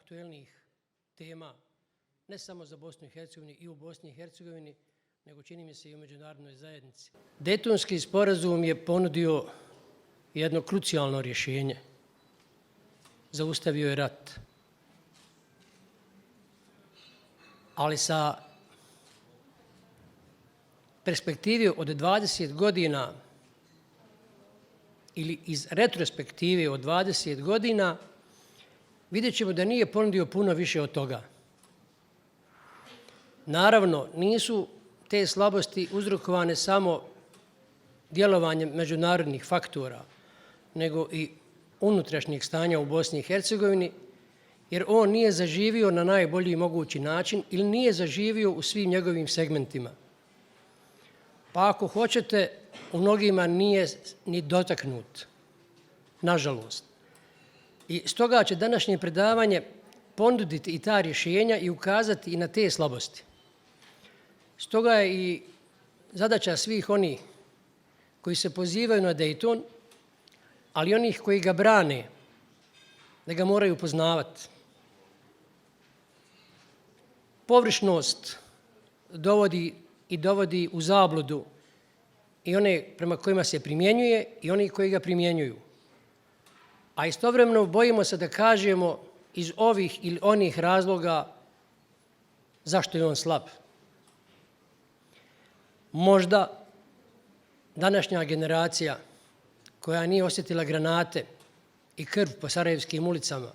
najaktuelnijih tema, ne samo za Bosnu i Hercegovinu i u Bosni i Hercegovini, nego čini mi se i u međunarodnoj zajednici. Dejtonski sporazum je ponudio jedno krucijalno rješenje. Zaustavio je rat. Ali sa perspektive od 20 godina ili iz retrospektive od 20 godina vidjet ćemo da nije ponudio puno više od toga. Naravno, nisu te slabosti uzrokovane samo djelovanjem međunarodnih faktora, nego i unutrašnjeg stanja u Bosni i Hercegovini, jer on nije zaživio na najbolji mogući način ili nije zaživio u svim njegovim segmentima. Pa ako hoćete, u mnogima nije ni dotaknut, nažalost. I stoga će današnje predavanje ponuditi i ta rješenja i ukazati i na te slabosti. Stoga je i zadaća svih onih koji se pozivaju na Dejton, ali onih koji ga brane, da ga moraju poznavati. Površnost dovodi u zabludu i one prema kojima se primjenjuje i oni koji ga primjenjuju. A istovremeno bojimo se da kažemo iz ovih ili onih razloga zašto je on slab. Možda današnja generacija koja nije osjetila granate i krv po sarajevskim ulicama,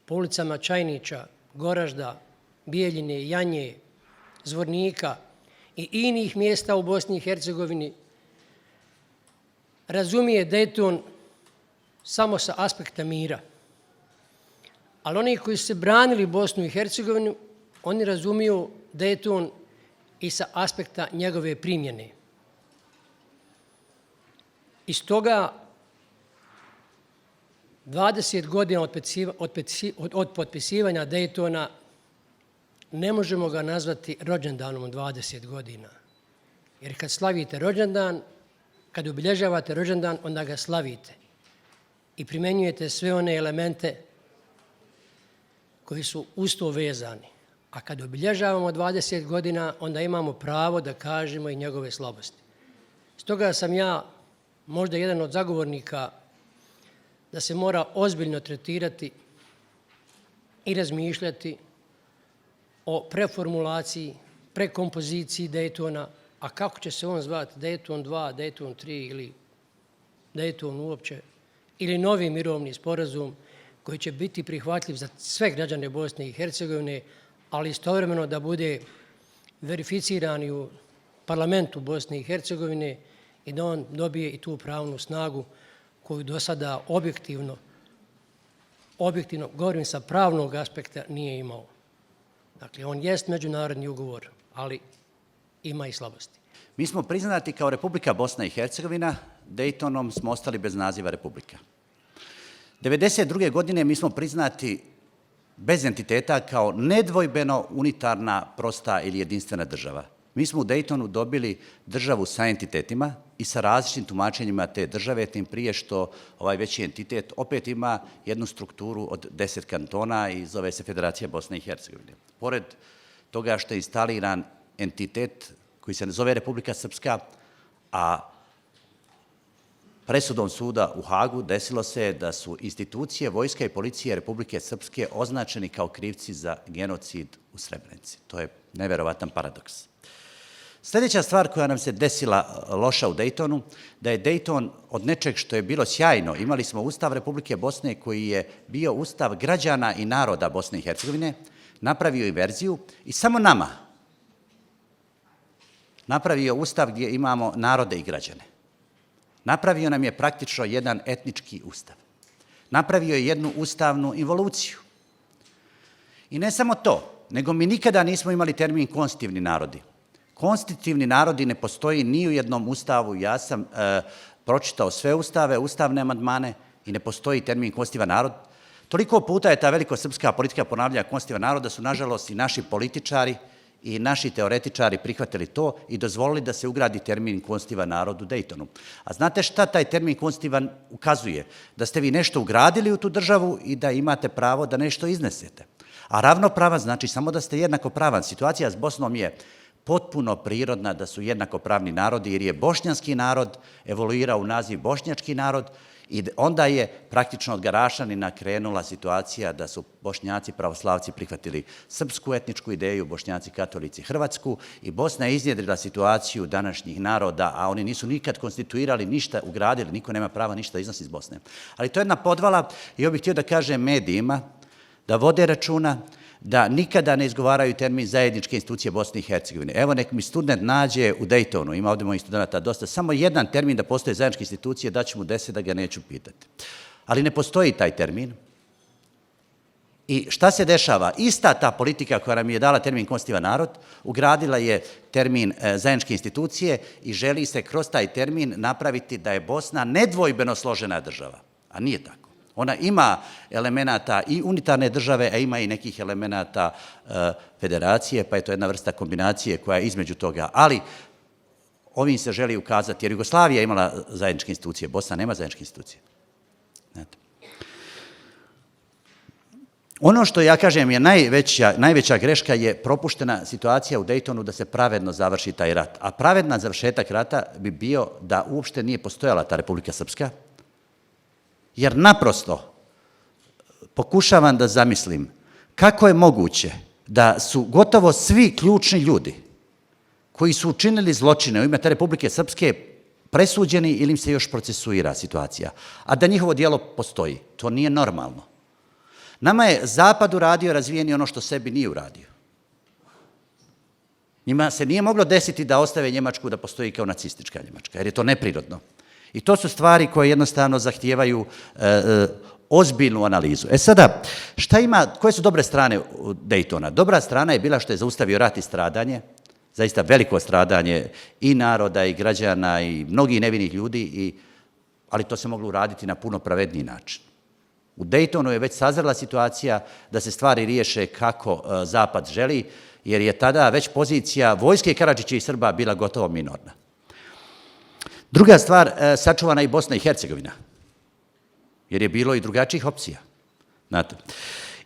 po ulicama Čajnića, Goražda, Bijeljine, Janje, Zvornika i inih mjesta u Bosni i Hercegovini, razumije Dejton samo sa aspekta mira. Ali oni koji su se branili Bosnu i Hercegovinu, oni razumiju Dejton i sa aspekta njegove primjene. I stoga 20 godina od potpisivanja Dejtona ne možemo ga nazvati rođendanom od 20 godina. Jer kad slavite rođendan, kad obilježavate rođendan, onda ga slavite i primjenjujete sve one elemente koji su uz to vezani. A kad obilježavamo 20 godina, onda imamo pravo da kažemo i njegove slabosti. Stoga sam ja možda jedan od zagovornika da se mora ozbiljno tretirati i razmišljati o preformulaciji, prekompoziciji Dejtona, a kako će se on zvati, Dejton 2, Dejton 3 ili Dejton uopće, ili novi mirovni sporazum koji će biti prihvatljiv za sve građane Bosne i Hercegovine, ali istovremeno da bude verificiran i u parlamentu Bosne i Hercegovine i da on dobije i tu pravnu snagu koju do sada objektivno, govorim sa pravnog aspekta, nije imao. Dakle, on jest međunarodni ugovor, ali ima i slabosti. Mi smo priznati kao Republika Bosna i Hercegovina, Dejtonom smo ostali bez naziva Republika. 1992. godine mi smo priznati bez entiteta kao nedvojbeno unitarna, prosta ili jedinstvena država. Mi smo u Dejtonu dobili državu sa entitetima i sa različitim tumačenjima te države, tim prije što ovaj veći entitet opet ima jednu strukturu od 10 kantona i zove se Federacija Bosne i Hercegovine. Pored toga što je instaliran entitet koji se ne zove Republika Srpska, a presudom suda u Hagu desilo se da su institucije, vojska i policije Republike Srpske označeni kao krivci za genocid u Srebrenici. To je neverovatan paradoks. Sljedeća stvar koja nam se desila loša u Dejtonu, da je Dejton od nečeg što je bilo sjajno, imali smo Ustav Republike Bosne koji je bio Ustav građana i naroda Bosne i Hercegovine, napravio inverziju i samo nama napravio Ustav gdje imamo narode i građane. Napravio nam je praktično jedan etnički ustav. Napravio je jednu ustavnu involuciju. I ne samo to, nego mi nikada nismo imali termin konstitutivni narodi. Konstitutivni narodi ne postoji ni u jednom ustavu. Ja sam pročitao sve ustave, ustavne amandmane i ne postoji termin konstitutivan narod. Toliko puta je ta velikosrpska politika ponavljanja konstitutivan narod da su, nažalost, i naši političari i naši teoretičari prihvatili to i dozvolili da se ugradi termin konstitutivan narod u Daytonu. A znate šta taj termin konstitutivan ukazuje? Da ste vi nešto ugradili u tu državu i da imate pravo da nešto iznesete. A ravnopravan znači samo da ste jednakopravan. Situacija s Bosnom je potpuno prirodna da su jednakopravni narodi, jer je bošnjanski narod evoluirao u naziv bošnjački narod i onda je praktično od Garašanina krenula situacija da su Bošnjaci pravoslavci prihvatili srpsku etničku ideju, Bošnjaci katolici hrvatsku i Bosna je iznjedrila situaciju današnjih naroda, a oni nisu nikad konstituirali, ništa ugradili, niko nema prava ništa iznosi iz Bosne. Ali to je jedna podvala i ja bih htio da kažem medijima da vode računa, da nikada ne izgovaraju termin zajedničke institucije Bosne i Hercegovine. Evo nek mi student nađe u Daytonu, ima ovdje mojih studenta dosta, samo jedan termin da postoje zajedničke institucije, daću mu 10 da ga neću pitati. Ali ne postoji taj termin. I šta se dešava? Ista ta politika koja nam je dala termin konstitutivan narod, ugradila je termin zajedničke institucije i želi se kroz taj termin napraviti da je Bosna nedvojbeno složena država. A nije tako. Ona ima elemenata i unitarne države, a ima i nekih elemenata federacije, pa je to jedna vrsta kombinacije koja je između toga. Ali ovim se želi ukazati, jer Jugoslavija imala zajedničke institucije, Bosna nema zajedničke institucije. Znate. Ono što ja kažem je najveća greška je propuštena situacija u Daytonu da se pravedno završi taj rat. A pravedna završetak rata bi bio da uopšte nije postojala ta Republika Srpska, jer naprosto pokušavam da zamislim kako je moguće da su gotovo svi ključni ljudi koji su učinili zločine u ime te Republike Srpske presuđeni ili im se još procesuira situacija, a da njihovo djelo postoji. To nije normalno. Nama je Zapad uradio razvijeni ono što sebi nije uradio. Njima se nije moglo desiti da ostave Njemačku da postoji kao nacistička Njemačka, jer je to neprirodno. I to su stvari koje jednostavno zahtijevaju ozbiljnu analizu. Sada, koje su dobre strane Daytona? Dobra strana je bila što je zaustavio rat i stradanje, zaista veliko stradanje i naroda i građana i mnogih nevinih ljudi, ali to se moglo uraditi na puno pravedniji način. U Daytonu je već sazrela situacija da se stvari riješe kako Zapad želi, jer je tada već pozicija vojske Karadžića i Srba bila gotovo minorna. Druga stvar, sačuvana i Bosna i Hercegovina, jer je bilo i drugačijih opcija. Znate.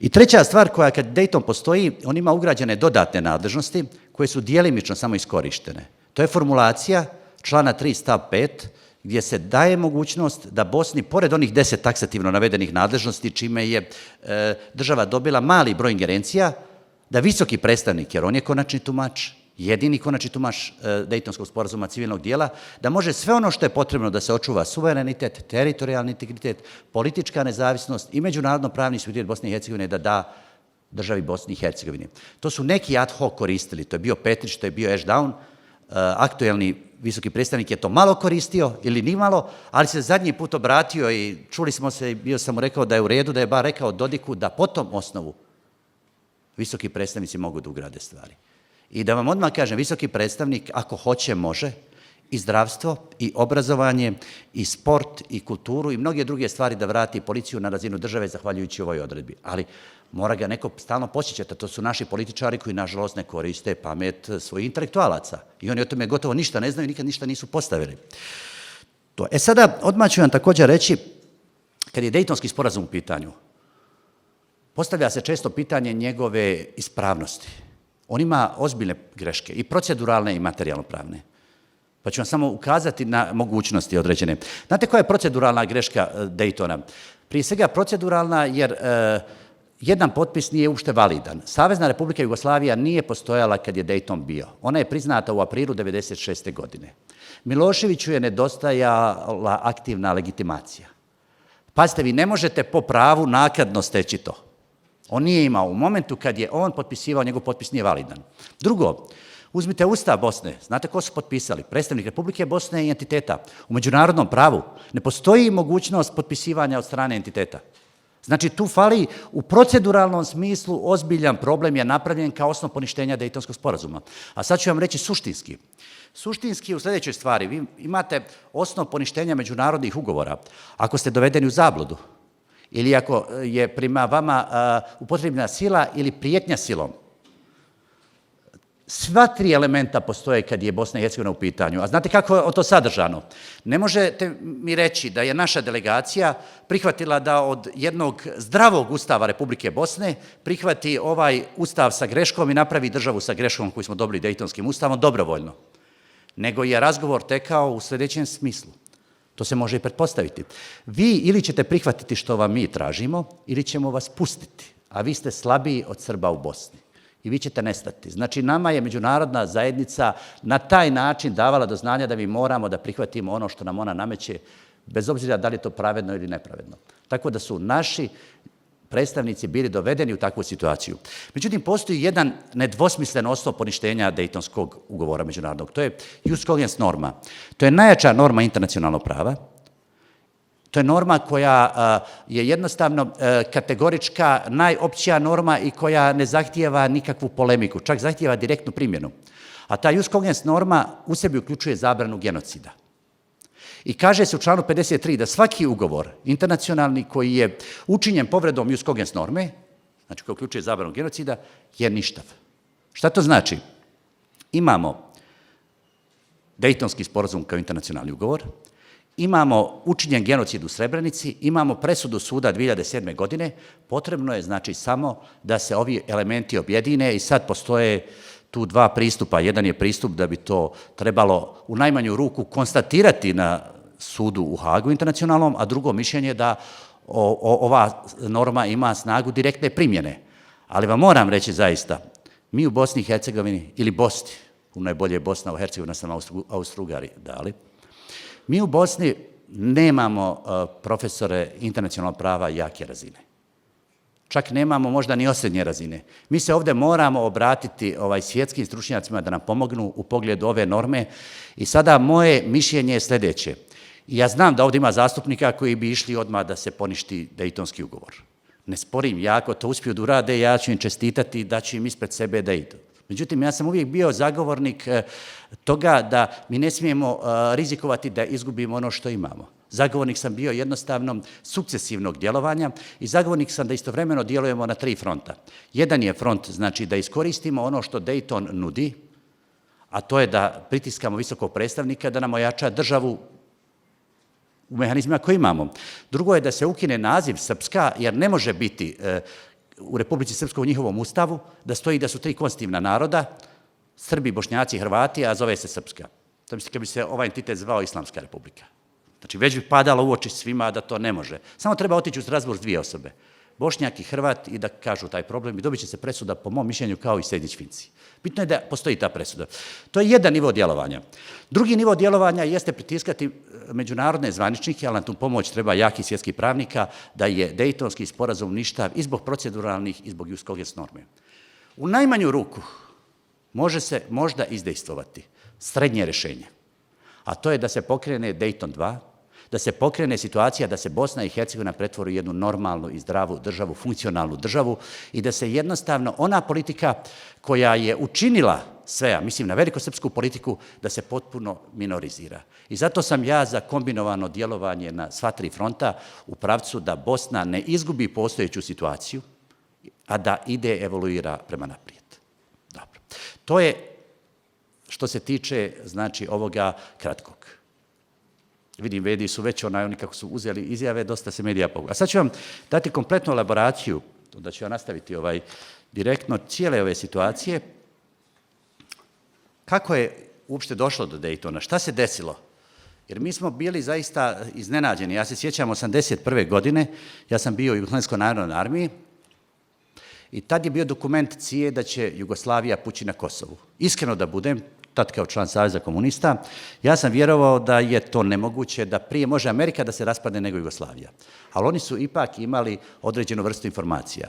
I treća stvar koja kad Dayton postoji, on ima ugrađene dodatne nadležnosti koje su djelimično samo iskorištene. To je formulacija člana 3 stav 5, gdje se daje mogućnost da Bosni, pored onih 10 taksativno navedenih nadležnosti, čime je država dobila mali broj ingerencija, da visoki predstavnik, jer on je konačni tumač, jedini konačni tumač Dejtonskog sporazuma civilnog dijela, da može sve ono što je potrebno da se očuva suverenitet, teritorijalni integritet, politička nezavisnost i međunarodno pravni suverenitet Bosne i Hercegovine da da državi Bosni i Hercegovini. To su neki ad hoc koristili, to je bio Petrić, to je bio Ashdown, aktuelni visoki predstavnik je to malo koristio ili ni malo, ali se zadnji put obratio i čuli smo se, bio sam mu rekao da je u redu, da je bar rekao Dodiku da po tom osnovu visoki predstavnici mogu da ugrade stvari. I da vam odmah kažem, visoki predstavnik, ako hoće, može i zdravstvo, i obrazovanje, i sport, i kulturu, i mnoge druge stvari da vrati policiju na razinu države zahvaljujući ovoj odredbi. Ali mora ga neko stalno posjećati, a to su naši političari koji, nažalost, ne koriste pamet svojih intelektualaca. I oni o tome gotovo ništa ne znaju, nikad ništa nisu postavili. Sada, odmah ću vam također reći, kad je Dejtonski sporazum u pitanju, postavlja se često pitanje njegove ispravnosti. On ima ozbiljne greške, i proceduralne i materijalno-pravne. Pa ću vam samo ukazati na mogućnosti određene. Znate koja je proceduralna greška Dejtona? Prije svega proceduralna jer jedan potpis nije uopšte validan. Savezna Republika Jugoslavija nije postojala kad je Dejton bio. Ona je priznata u aprilu 1996. godine. Miloševiću je nedostajala aktivna legitimacija. Pazite, vi ne možete po pravu naknadno steći to. On nije imao. U momentu kad je on potpisivao, njegov potpis nije validan. Drugo, uzmite Ustav Bosne. Znate ko su potpisali? Predstavnik Republike Bosne i entiteta. U međunarodnom pravu ne postoji mogućnost potpisivanja od strane entiteta. Znači, tu fali u proceduralnom smislu ozbiljan problem je napravljen kao osnov poništenja Dejtonskog sporazuma. A sad ću vam reći suštinski. Suštinski u sljedećoj stvari. Vi imate osnov poništenja međunarodnih ugovora. Ako ste dovedeni u zabludu ili ako je prema vama upotrebljena sila ili prijetnja silom, Sva tri elementa postoje kad je Bosna i Hercegovina u pitanju. A znate kako je to sadržano? Ne možete mi reći da je naša delegacija prihvatila da od jednog zdravog ustava Republike Bosne prihvati ovaj ustav sa greškom i napravi državu sa greškom koju smo dobili Dejtonskim ustavom dobrovoljno. Nego je razgovor tekao u sljedećem smislu. To se može i pretpostaviti. Vi ili ćete prihvatiti što vam mi tražimo, ili ćemo vas pustiti, a vi ste slabiji od Srba u Bosni. I vi ćete nestati. Znači, nama je međunarodna zajednica na taj način davala do znanja da mi moramo da prihvatimo ono što nam ona nameće, bez obzira da li je to pravedno ili nepravedno. Tako da su naši predstavnici bili dovedeni u takvu situaciju. Međutim, postoji jedan nedvosmislen osnov poništenja Dejtonskog ugovora međunarodnog. To je jus cogens norma. To je najjača norma internacionalnog prava. To je norma koja je jednostavno kategorička, najopćija norma i koja ne zahtijeva nikakvu polemiku, čak zahtijeva direktnu primjenu. A ta jus cogens norma u sebi uključuje zabranu genocida. I kaže se u članu 53 da svaki ugovor internacionalni koji je učinjen povredom jus cogens norme, znači koji uključuje zabranu genocida, je ništav. Šta to znači? Imamo Dejtonski sporazum kao internacionalni ugovor, imamo učinjen genocid u Srebrenici, imamo presudu suda 2007. godine, potrebno je znači samo da se ovi elementi objedine i sad postoje tu dva pristupa. Jedan je pristup da bi to trebalo u najmanju ruku konstatirati na sudu u Hagu internacionalnom, a drugo mišljenje je da ova norma ima snagu direktne primjene. Ali vam moram reći zaista, mi u Bosni i Hercegovini, ili Bosni, u najbolje Bosna u Hercegovini sam Austro-Ugari dali, mi u Bosni nemamo profesore internacionalnog prava jake razine. Čak nemamo možda ni osrednje razine. Mi se ovdje moramo obratiti svjetskim stručnjacima da nam pomognu u pogledu ove norme. I sada moje mišljenje je sljedeće. Ja znam da ovdje ima zastupnika koji bi išli odmah da se poništi Dejtonski ugovor. Ne sporim, ja ako to uspiju da urade, ja ću im čestitati da ću im ispred sebe da idu. Međutim, ja sam uvijek bio zagovornik toga da mi ne smijemo rizikovati da izgubimo ono što imamo. Zagovornik sam bio jednostavno sukcesivnog djelovanja i zagovornik sam da istovremeno djelujemo na tri fronta. Jedan je front, znači da iskoristimo ono što Dejton nudi, a to je da pritiskamo visokog predstavnika da nam ojača državu u mehanizmima koje imamo. Drugo je da se ukine naziv Srpska, jer ne može biti u Republici Srpskoj u njihovom ustavu da stoji da su tri konstitutivna naroda, Srbi, Bošnjaci i Hrvati, a zove se Srpska. To misli kad bi se ovaj entitet zvao Islamska republika. Znači, već bi padalo u oči svima da to ne može. Samo treba otići u Strasbourg s dvije osobe, Bošnjak i Hrvat, i da kažu taj problem i dobit će se presuda, po mom mišljenju, kao i Sejdić-Finci. Bitno je da postoji ta presuda. To je jedan nivo djelovanja. Drugi nivo djelovanja jeste pritiskati međunarodne zvaničnike, ali na tu pomoć treba jakih svjetskih pravnika, da je Dejtonski sporazum ništav i zbog proceduralnih i zbog jus cogens norme. U najmanju ruku može se možda izdejstvovati srednje rješenje, a to je da se pokrene Dejton 2, da se pokrene situacija da se Bosna i Hercegovina pretvori u jednu normalnu i zdravu državu, funkcionalnu državu i da se jednostavno ona politika koja je učinila sve, a mislim na velikosrpsku politiku, da se potpuno minorizira. I zato sam ja za kombinovano djelovanje na sva tri fronta u pravcu da Bosna ne izgubi postojeću situaciju, a da ide evoluira prema naprijed. Dobro. To je što se tiče, znači, ovoga kratkog. Vidim, mediji su već oni kako su uzeli izjave, dosta se medija pogleda. A sad ću vam dati kompletnu elaboraciju, da ću ja nastaviti direktno cijele ove situacije. Kako je uopšte došlo do Dejtona? Šta se desilo? Jer mi smo bili zaista iznenađeni. Ja se sjećam 1981. godine, ja sam bio u Jugoslavijskoj narodnoj armiji i tad je bio dokument CIA da će Jugoslavija pući na Kosovu. Iskreno da budem, tad kao član Saveza komunista, ja sam vjerovao da je to nemoguće, da prije može Amerika da se raspadne nego Jugoslavija. Ali oni su ipak imali određenu vrstu informacija.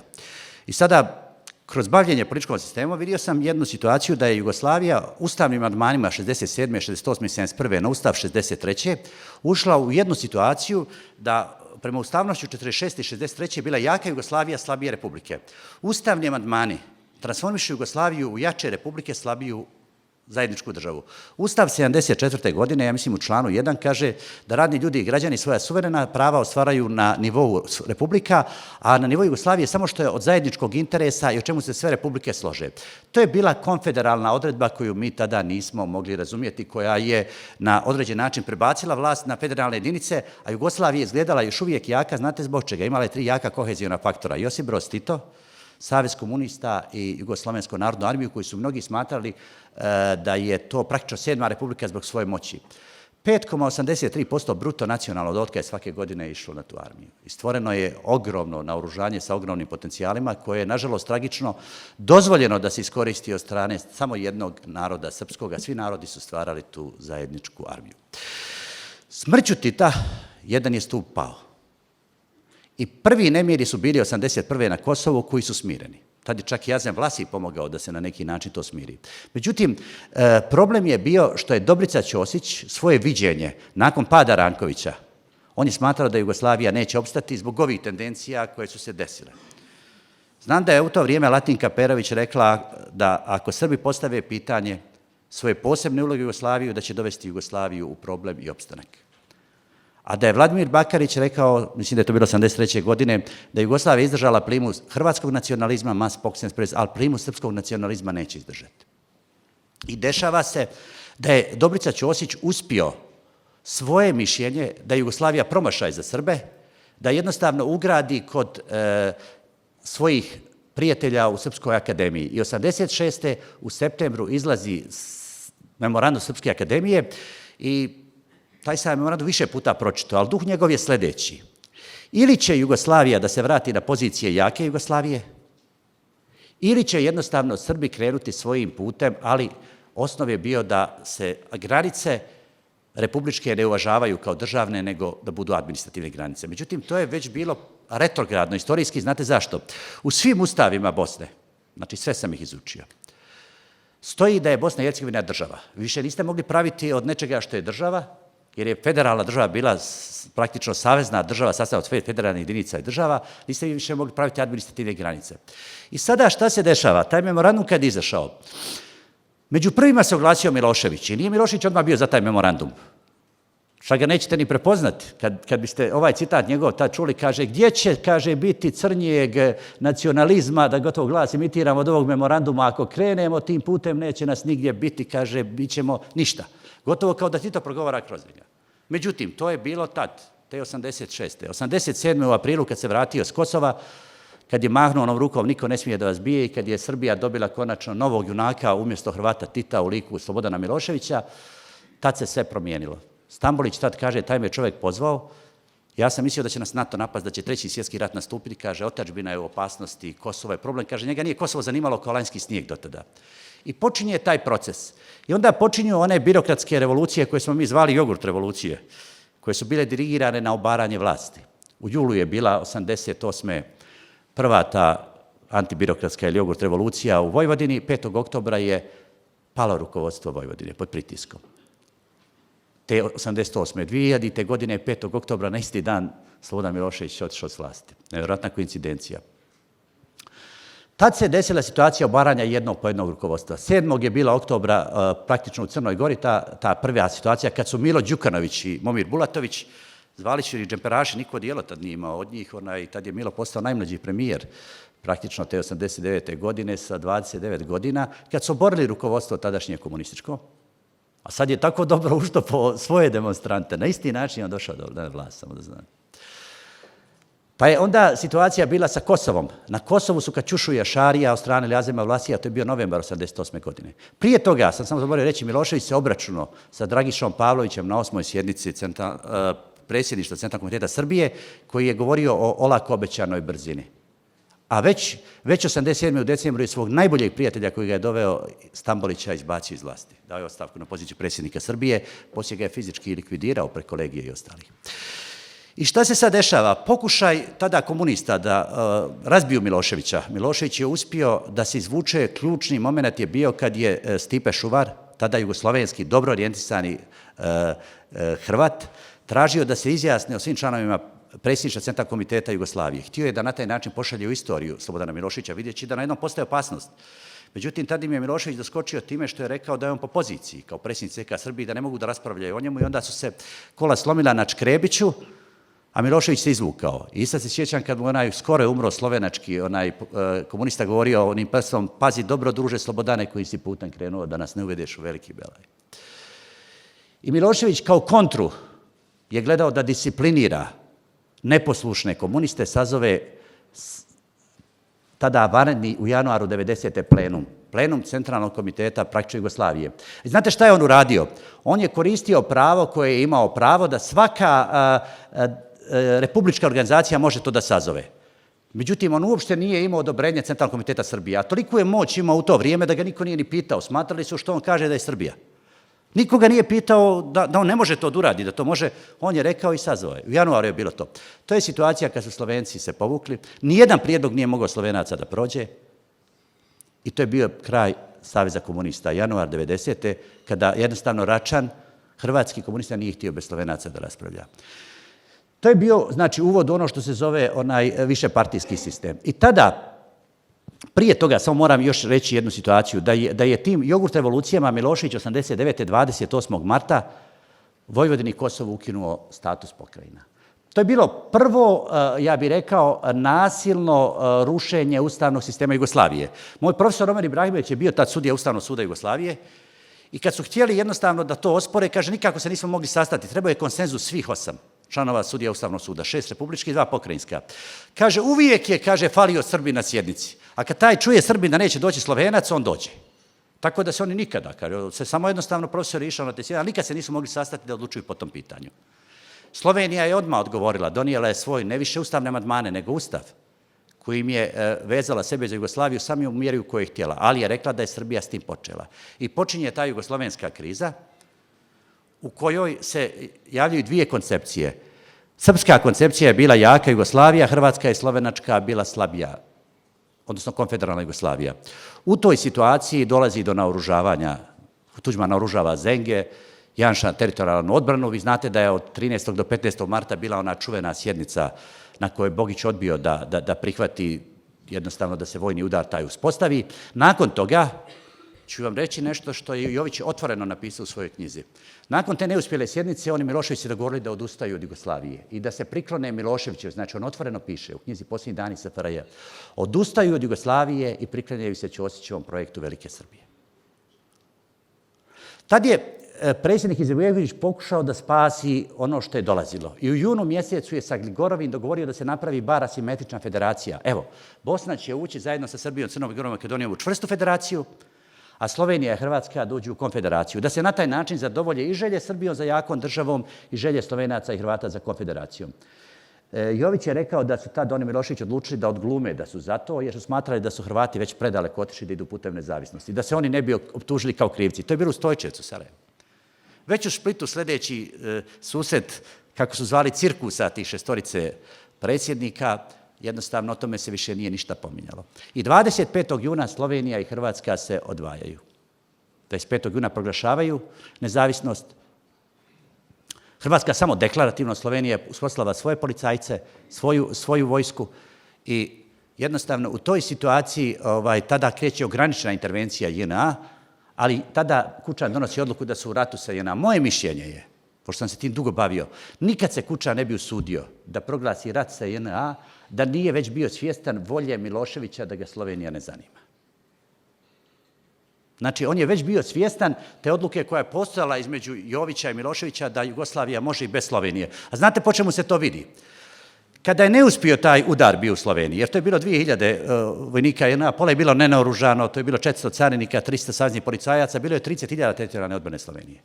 I sada, kroz bavljenje političkom sistemom, vidio sam jednu situaciju da je Jugoslavija ustavnim amandmanima 67., 68. i 71. na ustav 63. ušla u jednu situaciju da prema ustavnošću 46. i 63. je bila jaka Jugoslavija, slabije republike. Ustavni amandmani transformišu Jugoslaviju u jače republike, slabiju zajedničku državu. Ustav 74. godine, ja mislim u članu 1, kaže da radni ljudi i građani svoja suverena prava ostvaraju na nivou republika, a na nivou Jugoslavije samo što je od zajedničkog interesa i o čemu se sve republike slože. To je bila konfederalna odredba koju mi tada nismo mogli razumjeti, koja je na određen način prebacila vlast na federalne jedinice, a Jugoslavija je izgledala još uvijek jaka, znate zbog čega? Imala je 3 jaka kohezijona faktora: Josip Broz Tito, Savez komunista i Jugoslovensku narodnu armiju, koji su mnogi smatrali da je to praktično 7. republika zbog svoje moći. 5,83% bruto nacionalnog dohotka je svake godine išlo na tu armiju. I stvoreno je ogromno naoružanje sa ogromnim potencijalima, koje je, nažalost, tragično dozvoljeno da se iskoristi od strane samo jednog naroda, srpskog, a svi narodi su stvarali tu zajedničku armiju. Smrću Tita jedan je stup pao. I prvi nemiri su bili 81. na Kosovu, koji su smireni. Tad je čak i Jazem Vlasi pomogao da se na neki način to smiri. Međutim, problem je bio što je Dobrica Ćosić svoje viđenje nakon pada Rankovića, on je smatrao da Jugoslavija neće opstati zbog ovih tendencija koje su se desile. Znam da je u to vrijeme Latinka Perović rekla da ako Srbi postave pitanje svoje posebne uloge u Jugoslaviju, da će dovesti Jugoslaviju u problem i opstanak. A da je Vladimir Bakarić rekao, mislim da je to bilo 83. godine, da je Jugoslavija izdržala plimu hrvatskog nacionalizma, mas poksens pres, ali plimu srpskog nacionalizma neće izdržati. I dešava se da je Dobrica Ćosić uspio svoje mišljenje da je Jugoslavija promašaj za Srbe, da jednostavno ugradi kod svojih prijatelja u Srpskoj akademiji. I 86. u septembru izlazi memorandum Srpske akademije i taj sam memorandum više puta pročitao, ali duh njegov je sljedeći. Ili će Jugoslavija da se vrati na pozicije jake Jugoslavije, ili će jednostavno Srbi krenuti svojim putem, ali osnov je bio da se granice republičke ne uvažavaju kao državne, nego da budu administrativne granice. Međutim, to je već bilo retrogradno, istorijski, znate zašto? U svim ustavima Bosne, znači sve sam ih izučio, stoji da je Bosna i Hercegovina država. Više niste mogli praviti od nečega što je država, jer je federalna država bila praktično savezna država, sastav od sve federalne jedinica i država, niste više mogli praviti administrativne granice. I sada šta se dešava? Taj memorandum kad je izašao, među prvima se oglasio Milošević i nije Milošević odmah bio za taj memorandum. Šta ga nećete ni prepoznati. Kad biste ovaj citat njegov tad čuli, kaže, gdje će, kaže, biti crnijeg nacionalizma, da gotovo glas imitiram od ovog memoranduma, ako krenemo tim putem neće nas nigdje biti, kaže, bit ćemo ništa. Gotovo kao da Tito progovara kroz njega. Međutim, to je bilo tad, te 86. 87. u aprilu kad se vratio s Kosova, kad je mahnuo onom rukom, niko ne smije da vas bije, i kad je Srbija dobila konačno novog junaka umjesto Hrvata Tita u liku Slobodana Miloševića, tad se sve promijenilo. Stambolić tad kaže, taj me čovjek pozvao, ja sam mislio da će nas NATO napast, da će 3. svjetski rat nastupiti, kaže, otadžbina je u opasnosti, Kosovo je problem, kaže, njega nije Kosovo zanimalo kao lanjski snijeg do tada. I počinje taj proces. I onda počinju one birokratske revolucije koje smo mi zvali jogurt revolucije, koje su bile dirigirane na obaranje vlasti. U julu je bila 88. prva ta antibirokratska ili jogurt revolucija u Vojvodini, 5. oktobra je palo rukovodstvo Vojvodine pod pritiskom. Te 88. 2000. godine, 5. oktobra, na isti dan, Slobodan Milošević je otišao s vlasti. Nevjerojatna koincidencija. Tad se desila situacija obaranja jednog po jednog rukovodstva. 7. je bila oktobra praktično u Crnoj Gori, ta prva situacija, kad su Milo Đukanović i Momir Bulatović, zvalični džemperaši, niko dijelo tad nije imao od njih, i tad je Milo postao najmlađi premijer, praktično te 89. godine sa 29 godina, kad su oborili rukovodstvo tadašnje komunističko, a sad je tako dobro ušto po svoje demonstrante. Na isti način je on došao do vlasti, samo da znam. Pa je onda situacija bila sa Kosovom. Na Kosovu su Kaćušu Šarija od strane Ljazema Vlasija, to je bio novembar 88. godine. Prije toga, sam samo zaboravio reći, Milošević se obračunao sa Dragišom Pavlovićem na 8. sjednici predsjedništva Centralnog komiteta Srbije, koji je govorio o olako obećanoj brzini. A već 87. u decembru je svog najboljeg prijatelja koji ga je doveo, Stambolića, izbacio iz vlasti. Dao je ostavku na poziciju predsjednika Srbije, poslije ga je fizički likvidirao preko Legije i ostalih. I šta se sad dešava? Pokušaj tada komunista da razbiju Miloševića. Milošević je uspio da se izvuče, ključni moment je bio kad je Stipe Šuvar, tada jugoslovenski, dobro orijentisani Hrvat, tražio da se izjasne o svim članovima predsjedništva Centralnog komiteta Jugoslavije. Htio je da na taj način pošalje u istoriju Slobodana Miloševića, vidjeći da na jednom postaje opasnost. Međutim, tada im je Milošević doskočio time što je rekao da je on po poziciji, kao predsjednik CK Srbije, da ne mogu da raspravljaju o njemu i onda su se kola slomila na Škrebiću, a Milošević se izvukao. I sad se sjećam kad mu skoro je umro slovenački, komunista govorio onim prstom, pazi dobro druže Slobodane koji si putem krenuo da nas ne uvedeš u veliki belaj. I Milošević kao kontru je gledao da disciplinira neposlušne komuniste, sazove tada vanredni u januaru 90. plenum Centralnog komiteta praktično Jugoslavije. I znate šta je on uradio? On je koristio pravo koje je imao pravo da svaka republička organizacija može to da sazove. Međutim, on uopšte nije imao odobrenje Centralnog komiteta Srbije, a toliko je moć imao u to vrijeme da ga niko nije ni pitao. Smatrali su što on kaže da je Srbija. Nikoga nije pitao da on ne može to da uradi, da to može, on je rekao i sazvao je. U januaru je bilo to. To je situacija kad su Slovenci se povukli. Nijedan prijedlog nije mogao Slovenaca da prođe i to je bio kraj Saveza komunista, januar 90. kada jednostavno Račan, hrvatski komunista, nije htio bez Slovenaca da raspravlja. To je bio, znači, uvod ono što se zove višepartijski sistem. I tada, prije toga, samo moram još reći jednu situaciju, da je tim jogurt revolucijama Milošević 89. 28. marta Vojvodini i Kosovu ukinuo status pokrajina. To je bilo prvo, ja bih rekao, nasilno rušenje ustavnog sistema Jugoslavije. Moj profesor Omer Ibrahimović je bio tad sudija Ustavnog suda Jugoslavije i kad su htjeli jednostavno da to ospore, kaže, nikako se nismo mogli sastati, trebao je konsenzus svih 8 članova sudija Ustavnog suda, 6 republičkih i 2 pokrajinska. Kaže, uvijek je, kaže, falio Srbin na sjednici. A kad taj čuje Srbin da neće doći Slovenac, on dođe. Tako da se oni nikada, kaže, se samo jednostavno profesor išao na te sjednice, ali nikad se nisu mogli sastati da odlučuju po tom pitanju. Slovenija je odmah odgovorila, donijela je svoj, ne više ustavne amandmane, nego ustav, kojim je vezala sebe za Jugoslaviju sami u mjeri u kojoj je htjela, ali je rekla da je Srbija s tim počela. I počinje ta jugoslovenska kriza, u kojoj se javljaju dvije koncepcije. Srpska koncepcija je bila jaka Jugoslavija, hrvatska i slovenačka bila slabija, odnosno konfederalna Jugoslavija. U toj situaciji dolazi do naoružavanja, Tuđman naoružava Zenge, Janša teritorijalnu odbranu. Vi znate da je od 13. do 15. marta bila ona čuvena sjednica na kojoj je Bogić odbio da prihvati jednostavno da se vojni udar taj uspostavi. Nakon toga, ću vam reći nešto što je Jović otvoreno napisao u svojoj knjizi. Nakon te neuspjele sjednice, oni Milošević se dogovorili da odustaju od Jugoslavije i da se priklone Miloševiću, znači on otvoreno piše u knjizi Posljednji dani SFRJ, odustaju od Jugoslavije i priklanjaju se Ćosićevom projektu Velike Srbije. Tad je predsjednik Izetbegović pokušao da spasi ono što je dolazilo. I u junu mjesecu je sa Gligorovim dogovorio da se napravi bar asimetrična federacija. Evo, Bosna će ući zajedno sa Srbijom, Crnom Gorom i Makedonijom u čvrstu federaciju, a Slovenija i Hrvatska dođu u konfederaciju. Da se na taj način zadovolje i želje Srbijom za jakom državom i želje Slovenaca i Hrvata za konfederacijom. Jović je rekao da su tad oni Milošević odlučili da odglume da su za to, jer su smatrali da su Hrvati već predaleko otišli da idu putem nezavisnosti, da se oni ne bi optužili kao krivci. To je bilo u Stojčevcu, Sarajevo. Već u Splitu sljedeći susret, kako su zvali cirkusa tih šestorice predsjednika, jednostavno o tome se više nije ništa pominjalo. I 25. juna Slovenija i Hrvatska se odvajaju. 25. juna proglašavaju nezavisnost. Hrvatska samo deklarativno, Slovenija uspostavila svoje policajce, svoju vojsku i jednostavno u toj situaciji tada kreće ograničena intervencija JNA, ali tada Kučan donosi odluku da su u ratu sa JNA. Moje mišljenje je, pošto sam se tim dugo bavio, nikad se Kučan ne bi usudio da proglasi rat sa JNA, da nije već bio svjestan volje Miloševića da ga Slovenija ne zanima. Znači, on je već bio svjestan te odluke koja je postojala između Jovića i Miloševića da Jugoslavija može i bez Slovenije. A znate po čemu se to vidi? Kada je neuspio taj udar bio u Sloveniji, jer to je bilo 2000 vojnika JNA, pola je bilo nenaoružano, to je bilo 400 carinika, 300 saveznih policajaca, bilo je 30.000 teritorijalne odbrane Slovenije.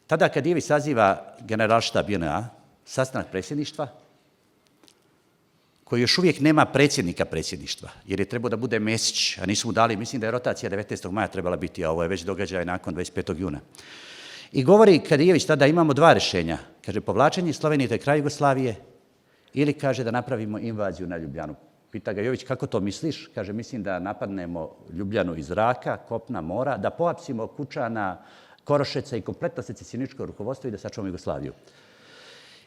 Tada kad Ivić saziva generalštab JNA, sastanak predsjedništva, koji još uvijek nema predsjednika predsjedništva, jer je trebao da bude Mesić, a nisu mu dali, mislim da je rotacija 19. maja trebala biti, a ovo je već događaj nakon 25. juna. I govori Kadijević, tada imamo dva rješenja. Kaže, povlačenje Slovenije, to je kraj Jugoslavije, ili kaže da napravimo invaziju na Ljubljanu. Pita ga Jović, kako to misliš? Kaže, mislim da napadnemo Ljubljanu iz zraka, kopna, mora, da pohapsimo Kučana, Korošeca i kompletno secesioničko rukovodstvo i da sačuvamo Jugoslaviju.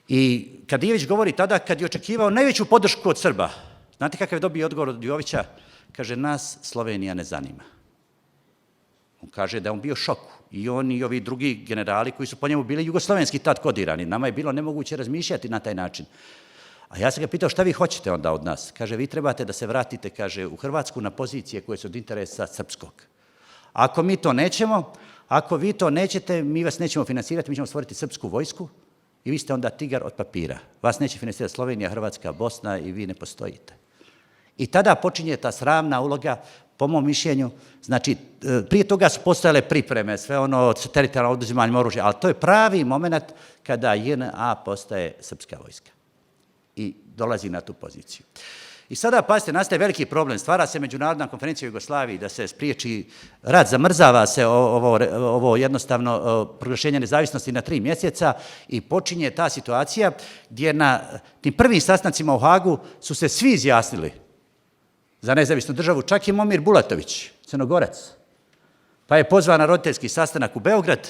I Kadijević govori tada kad je očekivao najveću podršku od Srba. Znate kakav je dobio odgovor od Jovića? kaže, nas Slovenija ne zanima. On kaže da je on bio u šoku. I on i ovi drugi generali koji su po njemu bili jugoslovenski tad kodirani. Nama je bilo nemoguće razmišljati na taj način. A ja sam ga pitao šta vi hoćete onda od nas? Kaže, vi trebate da se vratite, kaže, u Hrvatsku na pozicije koje su od interesa srpskog. Ako mi to nećemo, ako vi to nećete, mi vas nećemo finansirati, mi ćemo stvoriti srpsku vojsku i vi ste onda tigar od papira. Vas neće finansirati Slovenija, Hrvatska, Bosna i vi ne postojite. I tada počinje ta sramna uloga, po mom mišljenju, znači, prije toga su postojale pripreme, sve ono, teritorijalno oduzimanje oružja, ali to je pravi moment kada JNA postaje srpska vojska i dolazi na tu poziciju. I sada, pazite, nastaje veliki problem, stvara se međunarodna konferencija u Jugoslaviji da se spriječi rat, zamrzava se ovo jednostavno proglašenje nezavisnosti na 3 mjeseca i počinje ta situacija gdje na tim prvim sastancima u Hagu su se svi izjasnili za nezavisnu državu, čak i Momir Bulatović, Crnogorac. Pa je pozvan na roditeljski sastanak u Beograd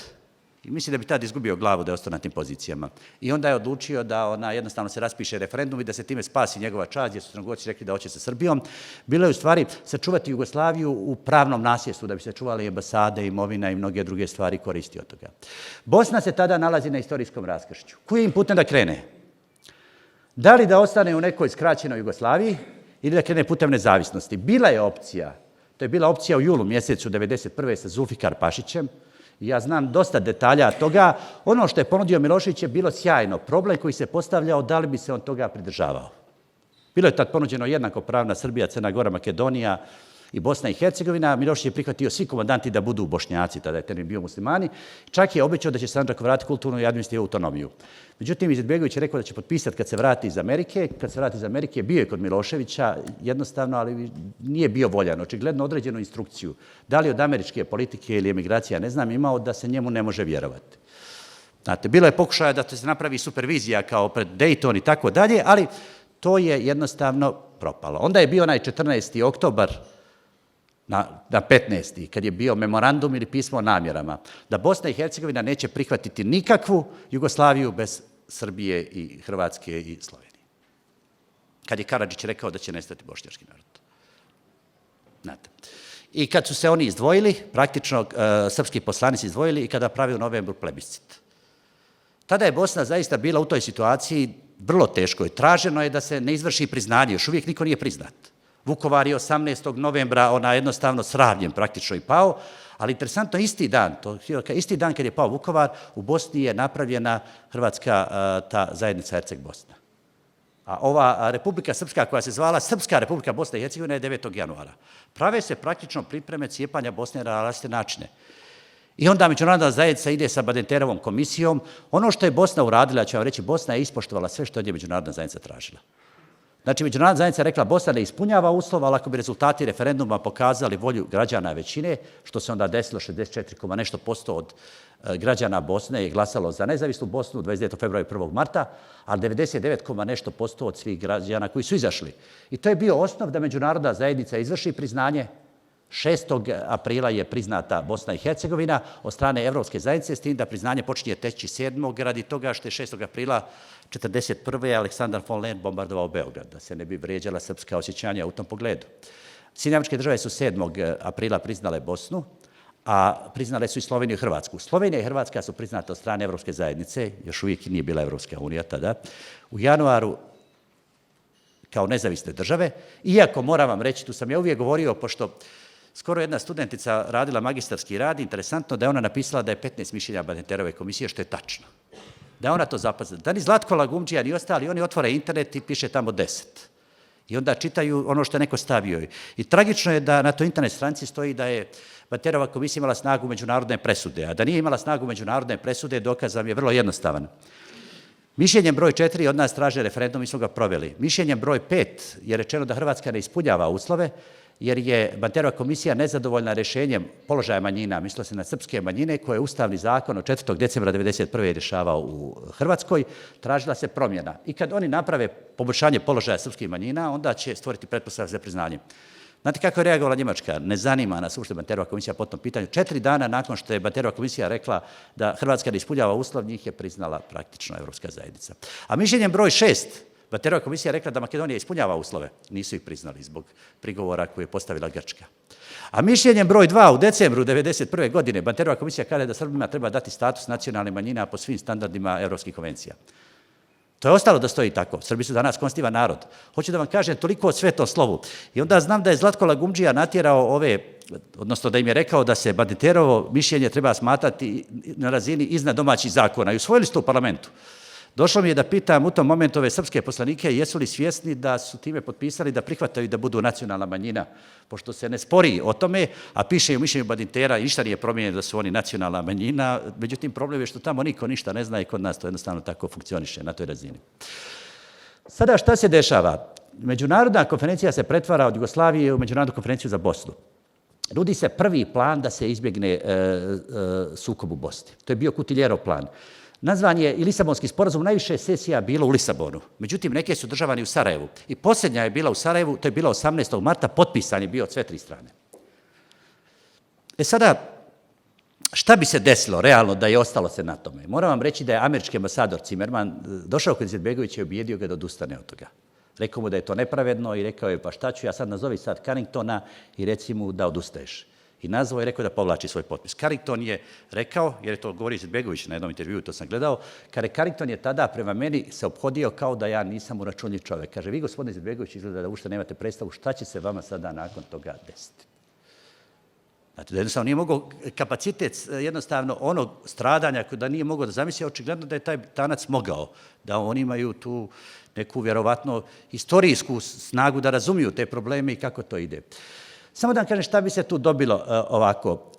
i mislim da bi tad izgubio glavu da je ostao na tim pozicijama. I onda je odlučio da jednostavno se raspiše referendum i da se time spasi njegova čast, jer su Crnogorci rekli da hoće sa Srbijom. Bilo je u stvari sačuvati Jugoslaviju u pravnom nasljedstvu, da bi se čuvali ambasade, imovina i mnoge druge stvari koristi od toga. Bosna se tada nalazi na istorijskom raskršću. Kojim putem da krene? Da li da ostane u nekoj skraćenoj Jugoslaviji ili da krene putem nezavisnosti? Bila je opcija, to je bila opcija u julu mjesecu 1991. sa Zulfikar Pašićem. Ja znam dosta detalja toga. Ono što je ponudio Milošević je bilo sjajno. Problem koji se postavljao, da li bi se on toga pridržavao. Bilo je tad ponuđeno jednakopravna Srbija, Crna Gora, Makedonija i Bosna i Hercegovina. Milošević je prihvatio svi komandanti da budu Bošnjaci, tada je termin bio muslimani. Čak je obećao da će Sandžak vratiti kulturnu i administrativnu autonomiju. Međutim, Izetbegović je rekao da će potpisati kad se vrati iz Amerike. Kad se vrati iz Amerike, bio je kod Miloševića, jednostavno, ali nije bio voljan. Očigledno određenu instrukciju. Da li od američke politike ili emigracija, ne znam, imao da se njemu ne može vjerovati. Znate, bilo je pokušaja da se napravi supervizija kao pred Dayton i tako dalje, ali to je jednostavno propalo. Onda je bio onaj 14. oktobar na 15. kad je bio memorandum ili pismo o namjerama, da Bosna i Hercegovina neće prihvatiti nikakvu Jugoslaviju bez Srbije i Hrvatske i Slovenije. Kad je Karadžić rekao da će nestati bošnjački narod. Znate. I kad su se oni izdvojili, praktično srpski poslanici izdvojili i kada pravi u novembru plebiscit. Tada je Bosna zaista bila u toj situaciji vrlo teškoj. Traženo je da se ne izvrši priznanje, još uvijek niko nije priznat. Vukovar je 18. novembra jednostavno sravnjen praktično i pao, ali interesantno isti dan kad je pao Vukovar, u Bosni je napravljena Hrvatska ta zajednica Herceg-Bosna. A ova Republika Srpska koja se zvala Srpska Republika Bosna i Hercegovina je 9. januara. Prave se praktično pripreme cijepanja Bosne na različite načine. I onda međunarodna zajednica ide sa Badenterovom komisijom. Ono što je Bosna uradila, ja ću vam reći, Bosna je ispoštovala sve što je međunarodna zajednica tražila. Znači, međunarodna zajednica je rekla Bosna ne ispunjava uslov, ali ako bi rezultati referenduma pokazali volju građana većine, što se onda desilo 64, nešto posto od građana Bosne je glasalo za nezavisnu Bosnu 29. februara i 1. marta, ali 99, nešto posto od svih građana koji su izašli. I to je bio osnov da međunarodna zajednica izvrši priznanje. 6. aprila je priznata Bosna i Hercegovina od strane Evropske zajednice, s tim da priznanje počinje teći 7. radi toga što je 6. aprila 1941. Aleksandar von Len bombardovao Beograd, da se ne bi vrijeđala srpska osjećanja u tom pogledu. Sjedinjene Američke Države su 7. aprila priznale Bosnu, a priznale su i Sloveniju i Hrvatsku. Slovenija i Hrvatska su priznate od strane Evropske zajednice, još uvijek nije bila Evropska unija tada, u januaru kao nezavisne države, iako moram vam reći, tu sam ja uvijek govorio, pošto skoro jedna studentica radila magistarski rad, interesantno da je ona napisala da je 15 mišljenja Badenterove komisije, što je tačno. Da je ona to zapazila. Da ni Zlatko Lagumdžija ni ostali, oni otvore internet i piše tamo 10. I onda čitaju ono što je neko stavio. I tragično je da na toj internet stranici stoji da je Badenterova komisija imala snagu međunarodne presude, a da nije imala snagu međunarodne presude, dokaz vam je vrlo jednostavan. Mišljenjem broj 4 od nas traže referendum i smo ga proveli. Mišljenjem broj 5 je rečeno da Hrvatska ne ispunjava uslove, jer je Badenterova komisija nezadovoljna rješenjem položaja manjina, mislilo se na srpske manjine, koje je Ustavni zakon od 4. decembra 1991. rješavao u Hrvatskoj, tražila se promjena. I kad oni naprave poboljšanje položaja srpskih manjina, onda će stvoriti pretpostavke za priznanje. Znate kako je reagovala Njemačka? Ne zanima nas uopšte Badenterova komisija po tom pitanju. 4 dana nakon što je Badenterova komisija rekla da Hrvatska ne ispunjava uslov, njih je priznala praktično Evropska zajednica. A mišljenjem broj 6 Baterova komisija je rekla da Makedonija ispunjava uslove. Nisu ih priznali zbog prigovora koje je postavila Grčka. A mišljenjem broj 2 u decembru 1991. godine Baterova komisija kaže da Srbima treba dati status nacionalne manjine po svim standardima evropskih konvencija. To je ostalo da stoji tako. Srbi su danas konstitutivan narod. Hoću da vam kažem toliko o Svetom slovu. I onda znam da je Zlatko Lagumdžija natjerao odnosno da im je rekao da se Baterovo mišljenje treba smatrati na razini iznad domaćih zakona. I usvojili su to u parlamentu. Došlo mi je da pitam u tom momentu ove srpske poslanike jesu li svjesni da su time potpisali da prihvataju da budu nacionalna manjina, pošto se ne spori o tome, a piše u mišljenju Badintera i ništa nije promijenjeno da su oni nacionalna manjina, međutim problem je što tamo niko ništa ne zna i kod nas to jednostavno tako funkcioniše na toj razini. Sada šta se dešava? Međunarodna konferencija se pretvara od Jugoslavije u Međunarodnu konferenciju za Bosnu. Nudi se prvi plan da se izbjegne sukob u Bosni. To je bio Kutiljerov plan. Nazvan je i Lisabonski sporazum, najviše sesija bilo u Lisabonu. Međutim, neke su državani u Sarajevu. I posljednja je bila u Sarajevu, to je bilo 18. marta, potpisan je bio od sve tri strane. Sada, šta bi se desilo realno da je ostalo se na tome? Moram vam reći da je američki ambasador Cimerman došao kod Izetbegovića i ubijedio ga da odustane od toga. Rekao mu da je to nepravedno i rekao je pa šta ću ja sad nazovi sad Carringtona i reci mu da odustaješ. I nazvao je rekao da povlači svoj potpis. Carrington je rekao, jer je to govorio Izetbegović na jednom intervjuu, to sam gledao, kaže Carrington je tada prema meni se ophodio kao da ja nisam uračunljiv čovjek. Kaže, vi gospodine Izetbegović izgleda da uopšte nemate predstavu šta će se vama sada nakon toga desiti. Znate, da jednostavno nije mogao kapacitet jednostavno onog stradanja da nije mogao da zamisli, očigledno da je taj Tanac mogao, da oni imaju tu neku vjerovatno historijsku snagu da razumiju te probleme i kako to ide. Samo da vam kažem šta bi se tu dobilo ovako.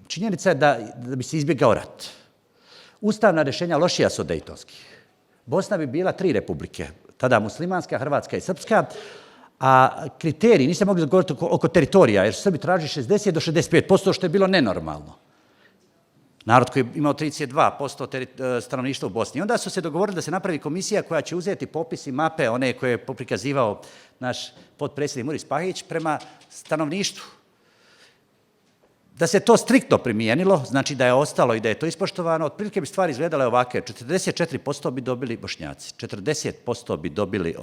Činjenica je da bi se izbjegao rat. Ustavna rješenja lošija su od dejtonskih. Bosna bi bila 3 republike, tada muslimanska, hrvatska i srpska, a kriteriji, niste mogli govoriti oko teritorija, jer su Srbi traži 60 do 65%, što je bilo nenormalno. Narod koji je imao 32% stanovništva u Bosni. I onda su se dogovorili da se napravi komisija koja će uzeti popis i mape, one koje je prikazivao naš potpredsjednik Muris Pahić, prema stanovništvu. Da se to striktno primijenilo, znači da je ostalo i da je to ispoštovano, otprilike bi stvari izgledale ovakve. 44% bi dobili Bošnjaci, 40% bi dobili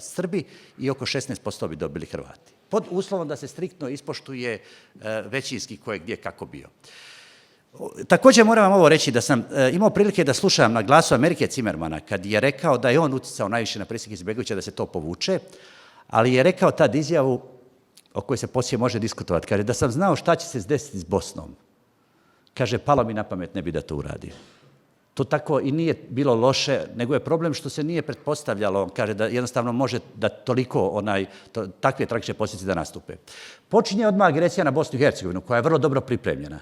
Srbi i oko 16% bi dobili Hrvati. Pod uslovom da se striktno ispoštuje većinski ko je gdje kako bio. Također moram vam ovo reći da sam imao prilike da slušam na Glasu Amerike Cimermana kad je rekao da je on uticao najviše na predsjednika Izetbegovića da se to povuče, ali je rekao tad izjavu o kojoj se poslije može diskutovati. Kaže, da sam znao šta će se desiti s Bosnom. Kaže, palo mi na pamet ne bi da to uradio. To tako i nije bilo loše, nego je problem što se nije pretpostavljalo, kaže da jednostavno može da toliko takve tragične posljedice da nastupe. Počinje odmah agresija na Bosnu i Hercegovinu, koja je vrlo dobro pripremljena.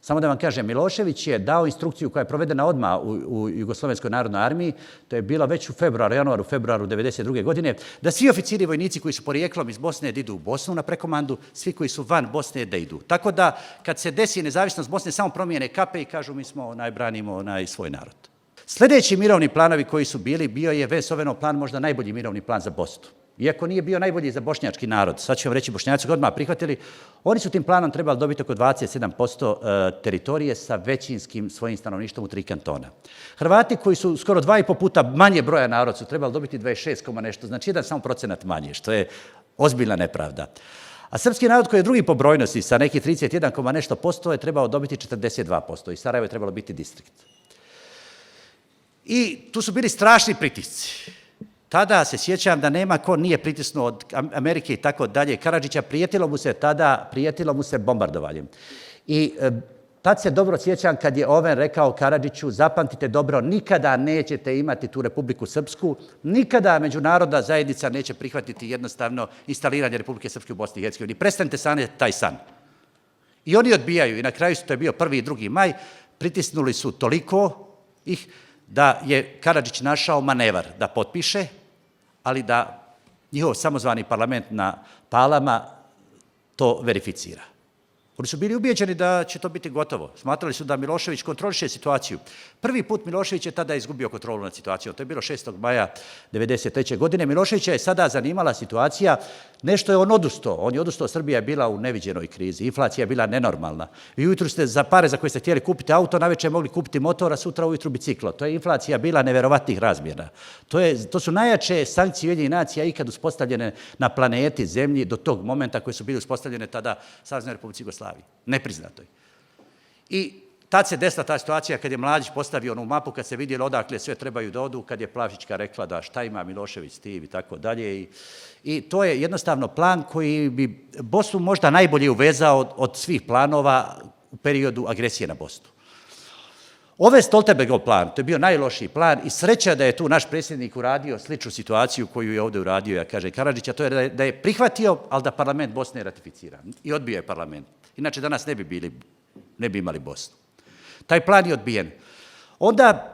Samo da vam kažem, Milošević je dao instrukciju koja je provedena odmah u Jugoslovenskoj narodnoj armiji, to je bilo već u februaru 1992. godine, da svi oficiri i vojnici koji su porijeklom iz Bosne da idu u Bosnu na prekomandu, svi koji su van Bosne da idu. Tako da, kad se desi nezavisnost Bosne, samo promijene kape i kažu mi smo branimo svoj narod. Sljedeći mirovni planovi koji su bili, bio je Vesovenov plan, možda najbolji mirovni plan za Bosnu. Iako nije bio najbolji za bošnjački narod, sad ću vam reći, Bošnjaci ga odmah prihvatili, oni su tim planom trebali dobiti oko 27% teritorije sa većinskim svojim stanovništvom u 3 kantona. Hrvati koji su skoro 2,5 puta manje broja narod su trebali dobiti 26, nešto, znači 1 samo procenat manje, što je ozbiljna nepravda. A srpski narod koji je drugi po brojnosti sa nekih 31, nešto posto je trebao dobiti 42% i Sarajevo je trebalo biti distrikt. I tu su bili strašni pritisci. Tada se sjećam da nema ko nije pritisnuo od Amerike i tako dalje. Karadžića prijetilo mu se bombardovanjem. I tad se dobro sjećam kad je Oven rekao Karadžiću, zapamtite dobro, nikada nećete imati tu Republiku Srpsku, nikada međunarodna zajednica neće prihvatiti jednostavno instaliranje Republike Srpske u Bosni i Hercegovini. Prestanite sanjati taj san. I oni odbijaju. I na kraju to je bio 1. i 2. maj. Pritisnuli su toliko ih da je Karadžić našao manevar da potpiše, ali da njihov samozvani parlament na Palama to verificira. Oni su bili ubijeđeni da će to biti gotovo. Smatrali su da Milošević kontroliše situaciju. Prvi put Milošević je tada izgubio kontrolu nad situacijom. To je bilo 6. maja 1993. godine. Miloševića je sada zanimala situacija, nešto je on odustao. On je odustao, Srbija je bila u neviđenoj krizi, inflacija je bila nenormalna. Vi ujutru ste za pare za koje ste htjeli kupiti auto, navečer mogli kupiti motor, a sutra ujutru biciklo. To je inflacija bila neverovatnih razmjera. To su najjače sankcije Ujedinjenih nacija ikad uspostavljene na planeti Zemlji do tog momenta koje su bile uspostavljene tada Saveznoj Republici Jugoslaviji. Nepriznatoj. I tad se desila ta situacija kad je Mladić postavio onu mapu, kad se vidjelo odakle sve trebaju da odu, kad je Plavšićka rekla da šta ima Milošević s tim i tako dalje. I to je jednostavno plan koji bi Bosnu možda najbolje uvezao od svih planova u periodu agresije na Bosnu. Ovo je Stoltenbergov plan, to je bio najlošiji plan i sreća da je tu naš predsjednik uradio sličnu situaciju koju je ovdje uradio, ja kaže Karadžić, a to je da je prihvatio, ali da parlament Bosne ratificira. I odbio je parlament. Inače danas ne bi imali Bosnu. Taj plan je odbijen. Onda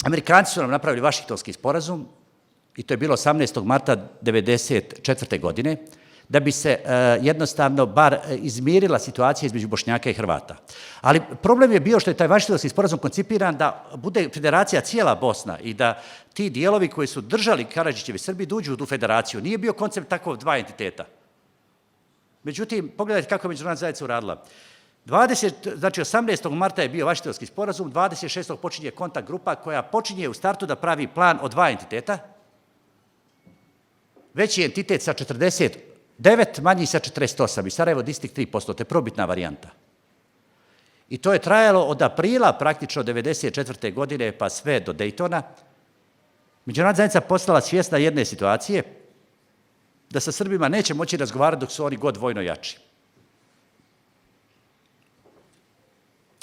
Amerikanci su nam napravili Vašingtonski sporazum i to je bilo 18. marta 1994. godine, da bi se jednostavno bar izmirila situacija između Bošnjaka i Hrvata. Ali problem je bio što je taj Vašingtonski sporazum koncipiran da bude federacija cijela Bosna i da ti dijelovi koji su držali Karadžićevi Srbi dođu u tu federaciju. Nije bio koncept takvog dva entiteta. Međutim, pogledajte kako je međunarodna zajednica uradila. Znači 18. marta je bio Vašingtonski sporazum, 26. počinje kontakt grupa koja počinje u startu da pravi plan od dva entiteta. Veći entitet sa 49, manji sa 48 i Sarajevo distrikt 3%, to je probitna varijanta. I to je trajalo od aprila praktično 1994. godine pa sve do Dejtona. Međunarodna zajednica postala svjesna jedne situacije, da sa Srbima neće moći razgovarati dok su oni god vojno jači.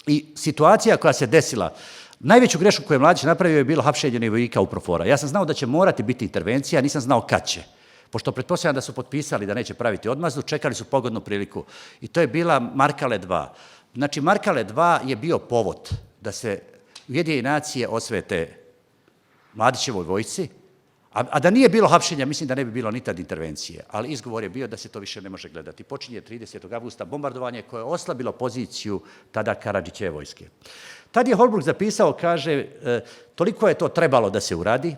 I situacija koja se desila, najveću grešku koju je Mladić napravio je bilo hapšenje vojnika UNPROFOR-a. Ja sam znao da će morati biti intervencija, nisam znao kad će. Pošto pretpostavljam da su potpisali da neće praviti odmazdu, čekali su pogodnu priliku. I to je bila Markale 2. Znači, Markale 2 je bio povod da se Ujedinjene nacije osvete Mladićevoj vojsci, a da nije bilo hapšenja, mislim da ne bi bilo ni tad intervencije, ali izgovor je bio da se to više ne može gledati. Počinje 30. avgusta bombardovanje koje je oslabilo poziciju tada Karadžićeve vojske. Tad je Holbrooke zapisao, kaže, toliko je to trebalo da se uradi,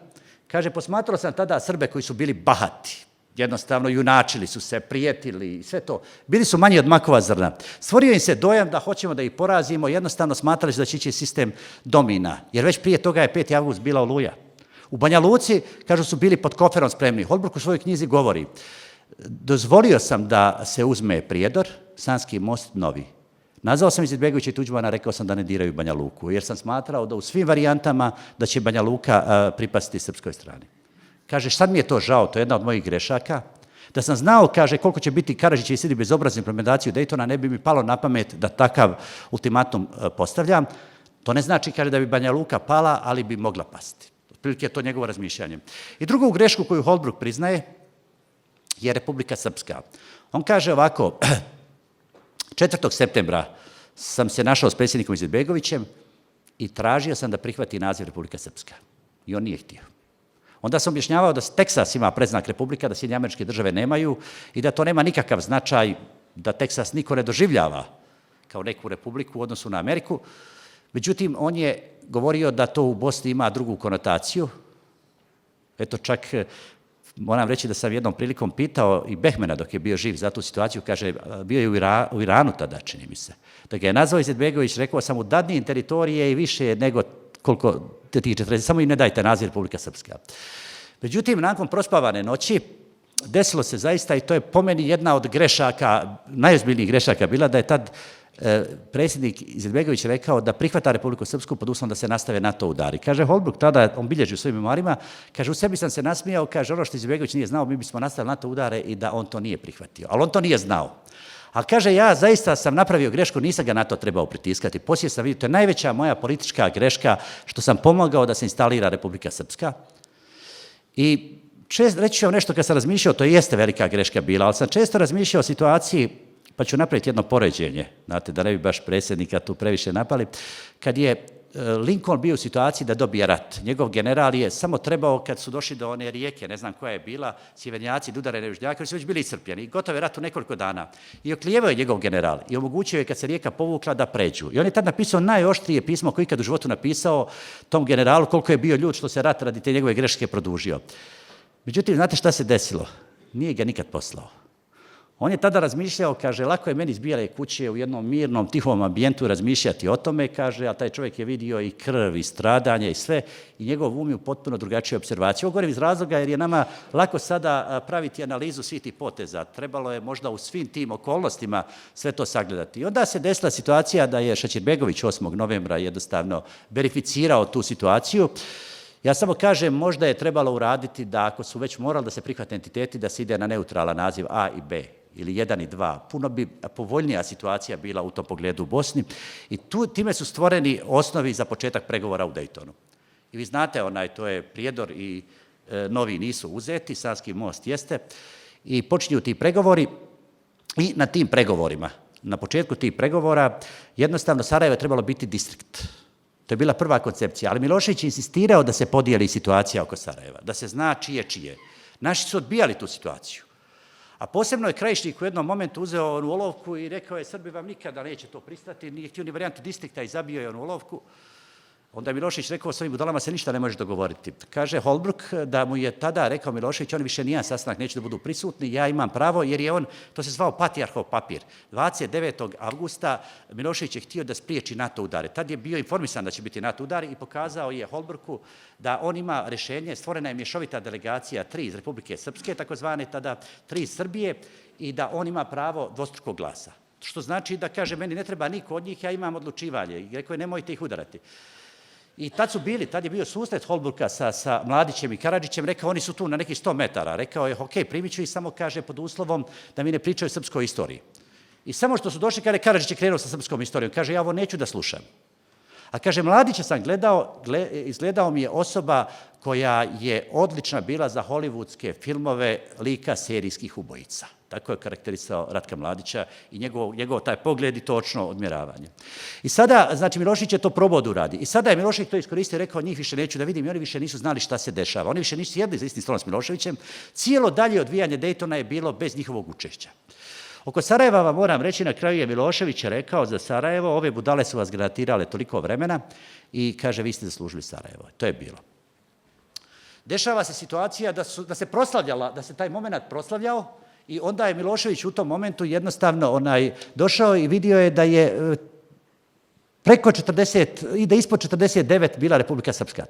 kaže, posmatrao sam tada Srbe koji su bili bahati, jednostavno junačili su se, prijetili i sve to. Bili su manji od makova zrna. Stvorio im se dojam da hoćemo da ih porazimo, jednostavno smatrali su da će ići sistem domina, jer već prije toga je 5. avgust bila Oluja. U Banja Luci, kažu, su bili pod koferom spremni. Holbrooke u svojoj knjizi govori, dozvolio sam da se uzme Prijedor, Sanski most, Novi. Nazvao sam Izetbegovića i Tuđmana, rekao sam da ne diraju Banja Luku, jer sam smatrao da u svim varijantama da će Banja Luka pripasti srpskoj strani. Kaže, sad mi je to žao, to je jedna od mojih grešaka. Da sam znao, kaže, koliko će biti Karadžić i Srbi bezobrazne implementaciju Dejtona, ne bi mi palo na pamet da takav ultimatum postavljam. To ne znači, kaže, da bi Banja Luka pala, ali bi mogla pasti. Otprilike je to njegovo razmišljanje. I drugu grešku koju Holbrooke priznaje je Republika Srpska. On kaže ovako, 4. septembra sam se našao s predsjednikom Izetbegovićem i tražio sam da prihvati naziv Republika Srpska. I on nije htio. Onda sam objašnjavao da Teksas ima predznak Republika, da Sjedinjene Američke Države nemaju i da to nema nikakav značaj, da Teksas niko ne doživljava kao neku republiku u odnosu na Ameriku. Međutim, on je govorio da to u Bosni ima drugu konotaciju. Eto, čak moram reći da sam jednom prilikom pitao i Behmena dok je bio živ za tu situaciju, kaže, bio je u Iranu tada, čini mi se. Da ga je nazvao Izetbegović, rekao sam mu, dadnije teritorije i više nego koliko te tih 40, samo im ne dajte naziv Republika Srpska. Međutim, nakon prospavane noći, desilo se zaista, i to je po meni jedna od grešaka, najozbiljnijih grešaka bila, da je tad predsjednik Izetbegović rekao da prihvata Republiku Srpsku pod uslovom da se nastave NATO udari. Kaže Holbrooke, tada on bilježi u svojim memoarima, kaže, u sebi sam se nasmijao, kaže, ono što Izetbegović nije znao, mi bismo nastavili NATO udare i da on to nije prihvatio. Ali on to nije znao. Ali kaže, ja zaista sam napravio grešku, nisam ga na to trebao pritiskati. Poslije sam vidio, to je najveća moja politička greška što sam pomogao da se instalira Republika Srpska. I reći ću vam nešto kad sam razmišljao, to jeste velika greška bila, ali sam često razmišljao o situaciji, pa ću napraviti jedno poređenje, znate, da ne bi baš predsjednika tu previše napali, kad je Lincoln bio u situaciji da dobije rat. Njegov general je samo trebao, kad su došli do one rijeke, ne znam koja je bila, sjevernjaci, dudare, južnjaki, oni su već bili iscrpljeni. Gotov je rat u nekoliko dana. I oklijevao je njegov general i omogućio je, kad se rijeka povukla, da pređu. I on je tad napisao najoštrije pismo koje ikad u životu napisao tom generalu, koliko je bio ljut što se rat radi te njegove greške produžio. Međutim, znate šta se desilo? Nije ga nikad poslao. On je tada razmišljao, kaže, lako je meni iz bijele kuće u jednom mirnom, tihom ambijentu razmišljati o tome, kaže, a taj čovjek je vidio i krv, i stradanje, i sve, i njegov um je potpuno drugačiju observaciju. Ovo govorim iz razloga jer je nama lako sada praviti analizu svih tih poteza. Trebalo je možda u svim tim okolnostima sve to sagledati. I onda se desila situacija da je Šećerbegović 8. novembra jednostavno verificirao tu situaciju. Ja samo kažem, možda je trebalo uraditi da ako su već morali da se prihvate entiteti, da se ide na neutralan naziv A i B, ili 1 i 2. Puno bi povoljnija situacija bila u tom pogledu u Bosni i time su stvoreni osnovi za početak pregovora u Dejtonu. I vi znate, to je Prijedor i Novi nisu uzeti, Savski most jeste, i počinju ti pregovori i na tim pregovorima, na početku tih pregovora, jednostavno Sarajevo je trebalo biti distrikt. To je bila prva koncepcija, ali Milošević je insistirao da se podijeli situacija oko Sarajeva, da se zna čije. Naši su odbijali tu situaciju. A posebno je Krajišnik u jednom momentu uzeo onu olovku i rekao je, Srbi vam nikada neće to pristati, nije htio ni varijantu distrikta i zabio je onu olovku. Onda je Milošević rekao, s ovim budalama se ništa ne može dogovoriti. Kaže Holbrooke da mu je tada rekao Milošević, oni više nijedan sastanak neće da budu prisutni, ja imam pravo, jer je on, to se zvao Patrijarhov papir. 29. avgusta Milošević je htio da spriječi NATO udare. Tad je bio informisan da će biti NATO udari i pokazao je Holbrookeu da on ima rješenje, stvorena je mješovita delegacija 3 iz Republike Srpske, takozvane tada 3 iz Srbije, i da on ima pravo dvostrukog glasa. Što znači da kaže, meni ne treba niko od njih, ja imam odlučivanje. I rekao je, nemojte ih udarati. I tad je bio susret Holbrookea sa Mladićem i Karadžićem, rekao, oni su tu na nekih 100 metara. Rekao je, ok, primit ću ih, samo kaže pod uslovom da mi ne pričaju o srpskoj istoriji. I samo što su došli, kada Karadžić je krenuo sa srpskom istorijom, kaže, ja ovo neću da slušam. A kaže, Mladića sam gledao, izgledao mi je osoba koja je odlična bila za hollywoodske filmove lika serijskih ubojica. Tako je karakterisao Ratka Mladića i njegov taj pogled i točno odmjeravanje. I sada, znači, Milošević je to probao da uradi. I sada je Milošević to iskoristio i rekao, njih više neću da vidim i oni više nisu znali šta se dešava. Oni više nisu sjedli za istim stolom s Miloševićem. Cijelo dalje odvijanje Dejtona je bilo bez njihovog učešća. Oko Sarajeva vam moram reći, na kraju je Milošević rekao za Sarajevo, ove budale su vas granatirale toliko vremena i kaže, vi ste zaslužili Sarajevo. To je bilo. Dešava se situacija da se proslavljala, da se taj moment proslavljao, i onda je Milošević u tom momentu jednostavno došao i vidio je da je preko 40 i da ispod 49 bila Republika Srpska.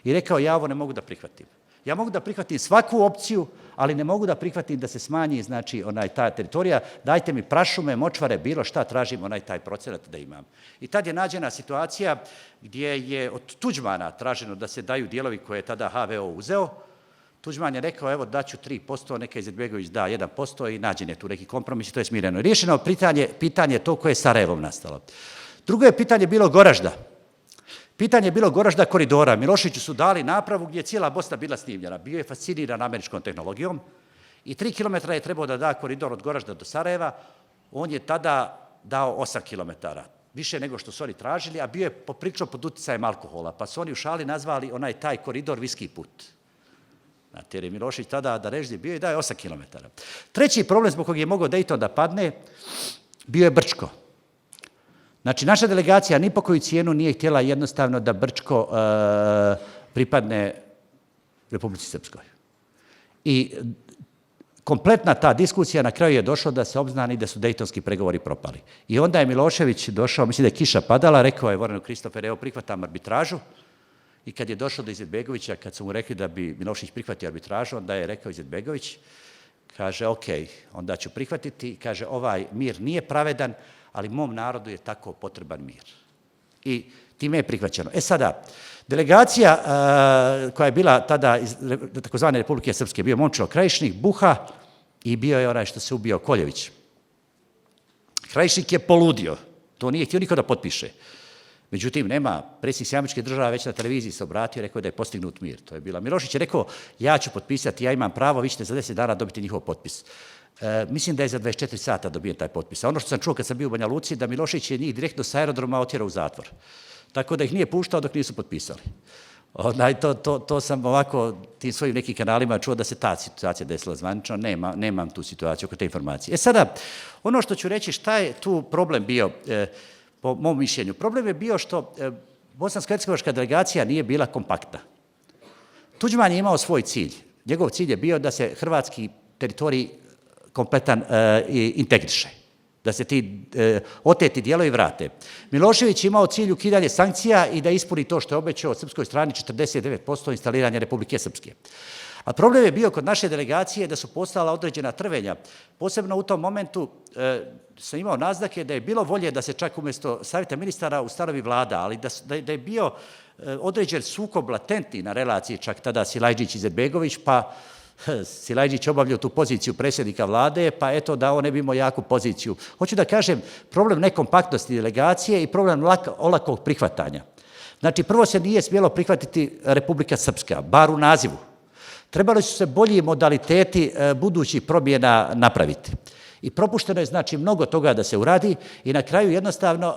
I rekao, ja ovo ne mogu da prihvatim. Ja mogu da prihvatim svaku opciju, ali ne mogu da prihvatim da se smanji, znači, ta teritorija. Dajte mi prašume, močvare, bilo šta, tražim taj procenat da imam. I tad je nađena situacija gdje je od Tuđmana traženo da se daju dijelovi koje je tada HVO uzeo. Tuđman je rekao, evo daću 3%, neka Izetbegović da 1% i nađen je tu neki kompromis i to je smireno. Riješeno pitanje to koje je Sarajevom nastalo. Drugo je pitanje bilo Goražda. Pitanje je bilo Goražda koridora. Miloševiću su dali napravu gdje je cijela Bosna bila snimljena. Bio je fasciniran američkom tehnologijom i 3 km je trebao da da koridor od Goražda do Sarajeva. On je tada dao 8 km. Više nego što su oni tražili, a bio je poprilično pod uticajem alkohola. Pa su oni u šali nazvali taj koridor viski put. Jer je Milošević tada da reždi bio i daje 8 km. Treći problem zbog kojeg je mogao Dejton da padne bio je Brčko. Znači, naša delegacija ni po koju cijenu nije htjela jednostavno da Brčko pripadne Republici Srpskoj. I kompletna ta diskusija na kraju je došlo da se obznani da su dejtonski pregovori propali. I onda je Milošević došao, mislim da je kiša padala, rekao je Vorenu Kristofer, evo prihvatam arbitražu. I kad je došlo do Izetbegovića, kad su mu rekli da bi Milošević prihvatio arbitražu, onda je rekao Izetbegović, kaže, ok, onda ću prihvatiti, kaže, ovaj mir nije pravedan, ali mom narodu je tako potreban mir. I time je prihvaćeno. Sada, delegacija koja je bila tada iz takozvane Republike Srpske, bio Momčilo Krajišnik, Buha i bio je onaj što se ubio Koljević. Krajišnik je poludio, to nije htio niko da potpiše. Međutim, nema, predsjednik Američke države već na televiziji se obratio i rekao da je postignut mir. To je bila. Milošević je rekao, ja ću potpisati, ja imam pravo, vi ćete za 10 dana dobiti njihov potpis. Mislim da je za 24 sata dobijen taj potpis. A ono što sam čuo kad sam bio u Banja Luci, da Milošević je njih direktno sa aerodroma otjerao u zatvor. tako da ih nije puštao dok nisu potpisali. To sam ovako tim svojim nekim kanalima čuo da se ta situacija desila zvanično, nemam tu situaciju oko te informacije. Sada, ono što ću reći, šta je tu problem bio, po mom mišljenju? Problem je bio što bosansko-hercegovačka delegacija nije bila kompaktna. Tuđman je imao svoj cilj. Njegov cilj je bio da se hrvatski teritorij kompletan integriše, da se ti oteti dijelovi vrate. Milošević je imao cilj ukidanje sankcija i da ispuni to što je obećao srpskoj strani 49% instaliranja Republike Srpske. A problem je bio kod naše delegacije da su postala određena trvenja. Posebno u tom momentu sam imao naznake da je bilo volje da se čak umjesto savjeta ministara ustanovi vlada, ali da je bio određen sukob latentni na relaciji čak tada Silajđić-Izetbegović, pa Silajđić obavljao tu poziciju predsjednika vlade, pa eto da on ne bi imao jaku poziciju. Hoću da kažem, problem nekompaktnosti delegacije i problem olakog prihvatanja. Znači, prvo se nije smjelo prihvatiti Republika Srpska, bar u nazivu. Trebali su se bolji modaliteti budućih promjena napraviti. I propušteno je, znači, mnogo toga da se uradi i na kraju jednostavno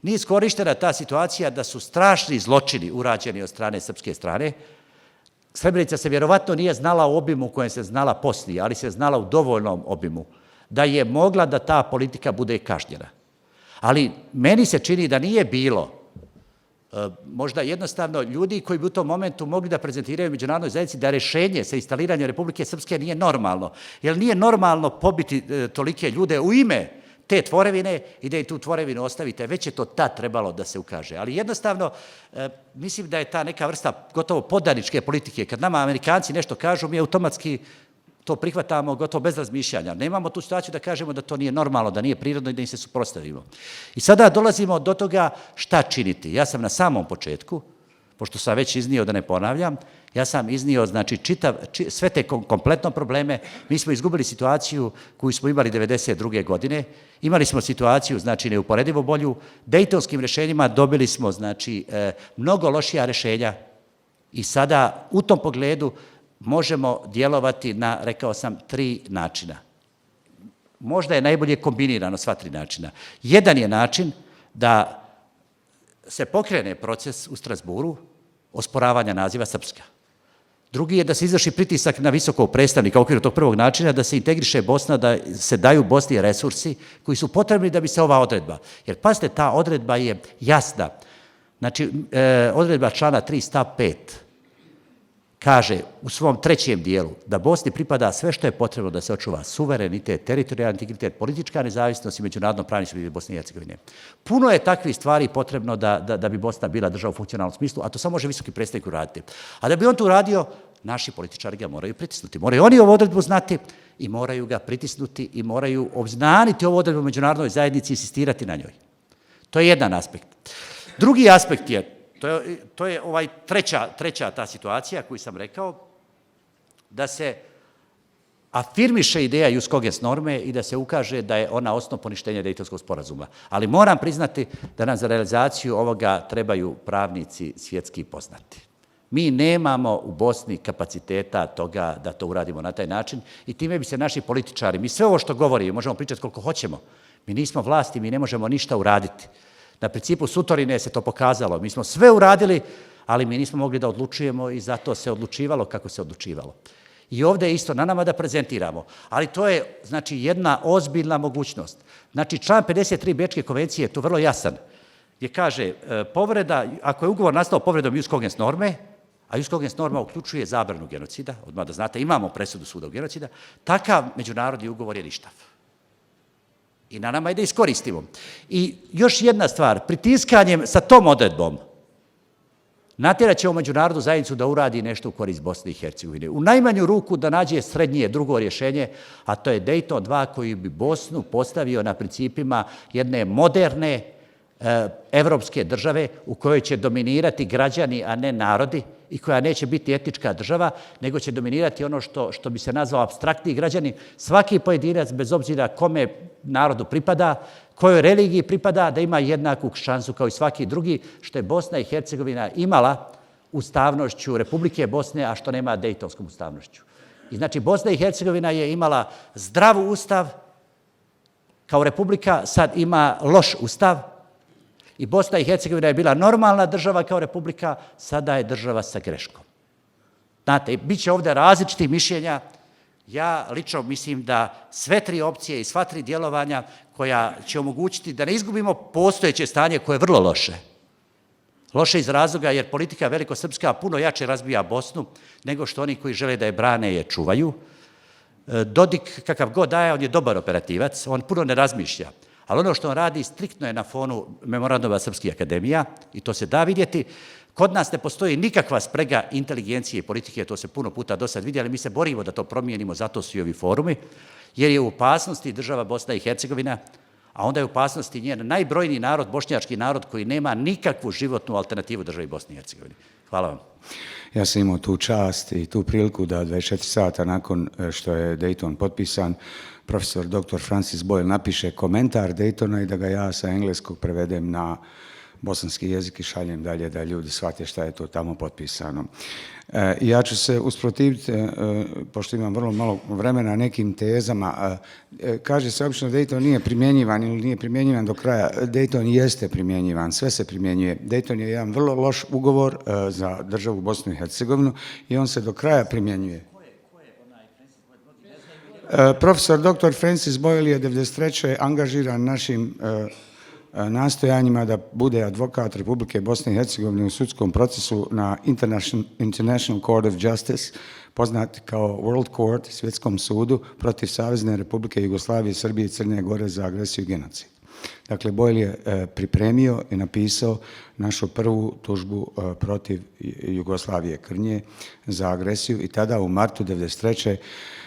nije iskorištena ta situacija da su strašni zločini urađeni od strane srpske strane. Srebrenica se vjerovatno nije znala u obimu u kojem se znala poslije, ali se znala u dovoljnom obimu da je mogla da ta politika bude kažnjena. Ali meni se čini da nije bilo možda jednostavno ljudi koji bi u tom momentu mogli da prezentiraju međunarodnoj zajednici da rješenje sa instaliranjem Republike Srpske nije normalno. Jer nije normalno pobiti tolike ljude u ime te tvorevine i da i tu tvorevinu ostavite. Već je to tad trebalo da se ukaže. Ali jednostavno, mislim da je ta neka vrsta gotovo podaničke politike. Kad nama Amerikanci nešto kažu, mi automatski to prihvatamo gotovo bez razmišljanja. Nemamo tu situaciju da kažemo da to nije normalno, da nije prirodno i da im se suprotstavimo. I sada dolazimo do toga šta činiti. Ja sam na samom početku, pošto sam već iznio da ne ponavljam, ja sam iznio znači, sve te kompletno probleme. Mi smo izgubili situaciju koju smo imali 1992. godine. Imali smo situaciju znači, neuporedivo bolju. Dejtonskim rješenjima dobili smo znači, mnogo lošija rješenja i sada u tom pogledu možemo djelovati na, rekao sam, 3 načina. Možda je najbolje kombinirano sva 3 načina. Jedan je način da se pokrene proces u Strasburu osporavanja naziva Srpska. Drugi je da se izvrši pritisak na visokog predstavnika u okviru tog prvog načina, da se integriše Bosna, da se daju Bosni resursi koji su potrebni da bi se ova odredba. Jer pazite, ta odredba je jasna. Znači, odredba člana 3 stav 5 kaže u svom 3. dijelu da Bosni pripada sve što je potrebno da se očuva suverenitet, teritorijalni integritet, politička nezavisnost i međunarodno pravni suverenitet Bosne i Hercegovine. Puno je takvih stvari potrebno da bi Bosna bila država u funkcionalnom smislu, a to samo može visoki predstavnik uraditi. A da bi on to uradio, naši političari ga moraju pritisnuti. Moraju oni ovu odredbu znati i moraju ga pritisnuti i moraju obznaniti ovu odredbu u međunarodnoj zajednici i insistirati na njoj. To je jedan aspekt. Drugi aspekt je, to je treća ta situacija koju sam rekao, da se afirmiše ideja jus cogens norme i da se ukaže da je ona osnov poništenja Dejtonskog sporazuma. Ali moram priznati da nam za realizaciju ovoga trebaju pravnici svjetski poznati. Mi nemamo u Bosni kapaciteta toga da to uradimo na taj način i time bi se naši političari, mi sve ovo što govorimo, možemo pričati koliko hoćemo, mi nismo vlasti, mi ne možemo ništa uraditi. Na principu Sutorine se to pokazalo. Mi smo sve uradili, ali mi nismo mogli da odlučujemo i zato se odlučivalo kako se odlučivalo. I ovdje je isto na nama da prezentiramo. Ali to je znači, jedna ozbiljna mogućnost. Znači, član 53 Bečke konvencije je tu vrlo jasan, gdje kaže povreda, ako je ugovor nastao povredom jus cogens norme, a jus cogens norma uključuje zabranu genocida, odmah da znate, imamo presudu suda o genocida, takav međunarodni ugovor je ništav. I na nama je da iskoristimo. I još jedna stvar, pritiskanjem sa tom odredbom natjerat ćemo međunarodnu zajednicu da uradi nešto u korist Bosne i Hercegovine. U najmanju ruku da nađe srednje drugo rješenje, a to je Dejton 2 koji bi Bosnu postavio na principima jedne moderne evropske države u kojoj će dominirati građani, a ne narodi i koja neće biti etnička država, nego će dominirati ono što bi se nazvao apstraktni građani. Svaki pojedinac, bez obzira kome narodu pripada, kojoj religiji pripada, da ima jednaku šansu kao i svaki drugi, što je Bosna i Hercegovina imala ustavnošću Republike Bosne, a što nema Dejtonskom ustavnošću. I znači Bosna i Hercegovina je imala zdrav ustav, kao republika sad ima loš ustav, I Bosna i Hercegovina je bila normalna država kao republika, sada je država sa greškom. Znate, bit će ovdje različitih mišljenja. Ja lično mislim da sve tri opcije i sva tri djelovanja koja će omogućiti da ne izgubimo postojeće stanje koje je vrlo loše. Loše iz razloga jer politika velikosrpska puno jače razbija Bosnu nego što oni koji žele da je brane je čuvaju. Dodik, kakav god daje, on je dobar operativac, on puno ne razmišlja. Ali ono što on radi striktno je na fonu memoranduma Srpskih akademija i to se da vidjeti. Kod nas ne postoji nikakva sprega inteligencije i politike, to se puno puta do sad vidjeli, mi se borimo da to promijenimo, zato su i ovi forumi, jer je u opasnosti država Bosna i Hercegovina, a onda je u opasnosti njen najbrojniji narod, bošnjački narod, koji nema nikakvu životnu alternativu državi Bosne i Hercegovine. Hvala vam. Ja sam imao tu čast i tu priliku da 24 sata nakon što je Dayton potpisan, profesor dr. Francis Boyle napiše komentar Daytona i da ga ja sa engleskog prevedem na bosanski jezik i šaljem dalje da ljudi shvate šta je to tamo potpisano. Ja ću se usprotiviti, pošto imam vrlo malo vremena, nekim tezama. Kaže se obično da Dayton nije primjenjivan ili nije primjenjivan do kraja. Dayton jeste primjenjivan, sve se primjenjuje. Dayton je jedan vrlo loš ugovor za državu Bosnu i Hercegovinu i on se do kraja primjenjuje. Profesor dr. Francis Boyle je 1993. angažiran našim nastojanjima da bude advokat Republike Bosne i Hercegovine u sudskom procesu na International Court of Justice, poznat kao World Court, svjetskom sudu, protiv Savezne Republike Jugoslavije, Srbije i Crne Gore za agresiju i genocid. Dakle, Boyle je pripremio i napisao našu prvu tužbu protiv Jugoslavije Krnje za agresiju i tada u martu 1993.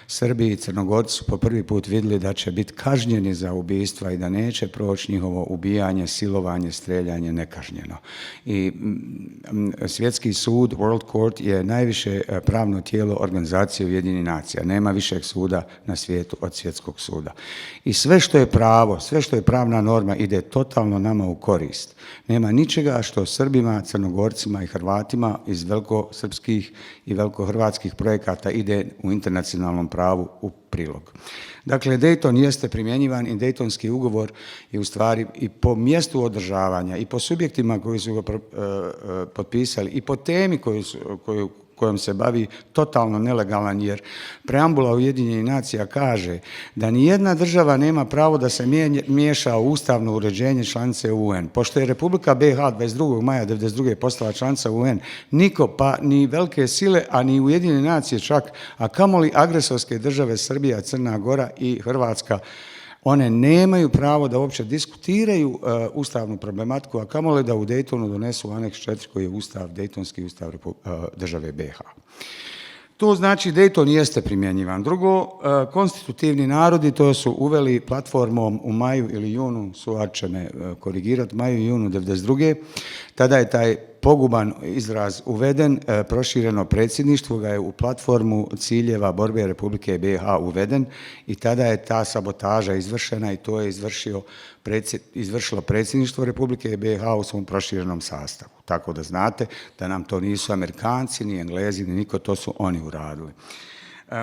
Srbi i Crnogorci su po prvi put vidjeli da će biti kažnjeni za ubijstva i da neće proći njihovo ubijanje, silovanje, streljanje nekažnjeno. I svjetski sud, World Court, je najviše pravno tijelo organizacije Ujedinjenih nacija. Nema višeg suda na svijetu od svjetskog suda. I sve što je pravo, sve što je pravna norma ide totalno nama u korist. Nema ničega što Srbima, Crnogorcima i Hrvatima iz velikosrpskih i velikohrvatskih projekata ide u internacionalnom pravu u prilog. Dakle, Dayton jeste primjenjivan i Daytonski ugovor je u stvari i po mjestu održavanja i po subjektima koji su ga potpisali i po temi kojom se bavi totalno nelegalan, jer preambula Ujedinjenih nacija kaže da nijedna država nema pravo da se miješa u ustavno uređenje članice UN. Pošto je Republika BiH 22. maja 1992. postala članica UN, niko, pa ni velike sile, a ni Ujedinjene nacije čak, a kamoli agresorske države Srbija, Crna Gora i Hrvatska, one nemaju pravo da uopće diskutiraju ustavnu problematiku, a kamoli da u Daytonu donesu aneks 4 koji je Daytonski ustav države BiH. To znači Dayton jeste primjenjivan. Drugo, konstitutivni narodi to su uveli platformom u maju ili junu, Suad će me korigirati, maju i junu 1992. Tada je taj poguban izraz uveden, prošireno predsjedništvo ga je u platformu ciljeva borbe Republike BiH uveden i tada je ta sabotaža izvršena i to je izvršilo predsjedništvo Republike BiH u svom proširenom sastavu. Tako da znate da nam to nisu Amerikanci, ni Englezi, ni niko, to su oni uradili.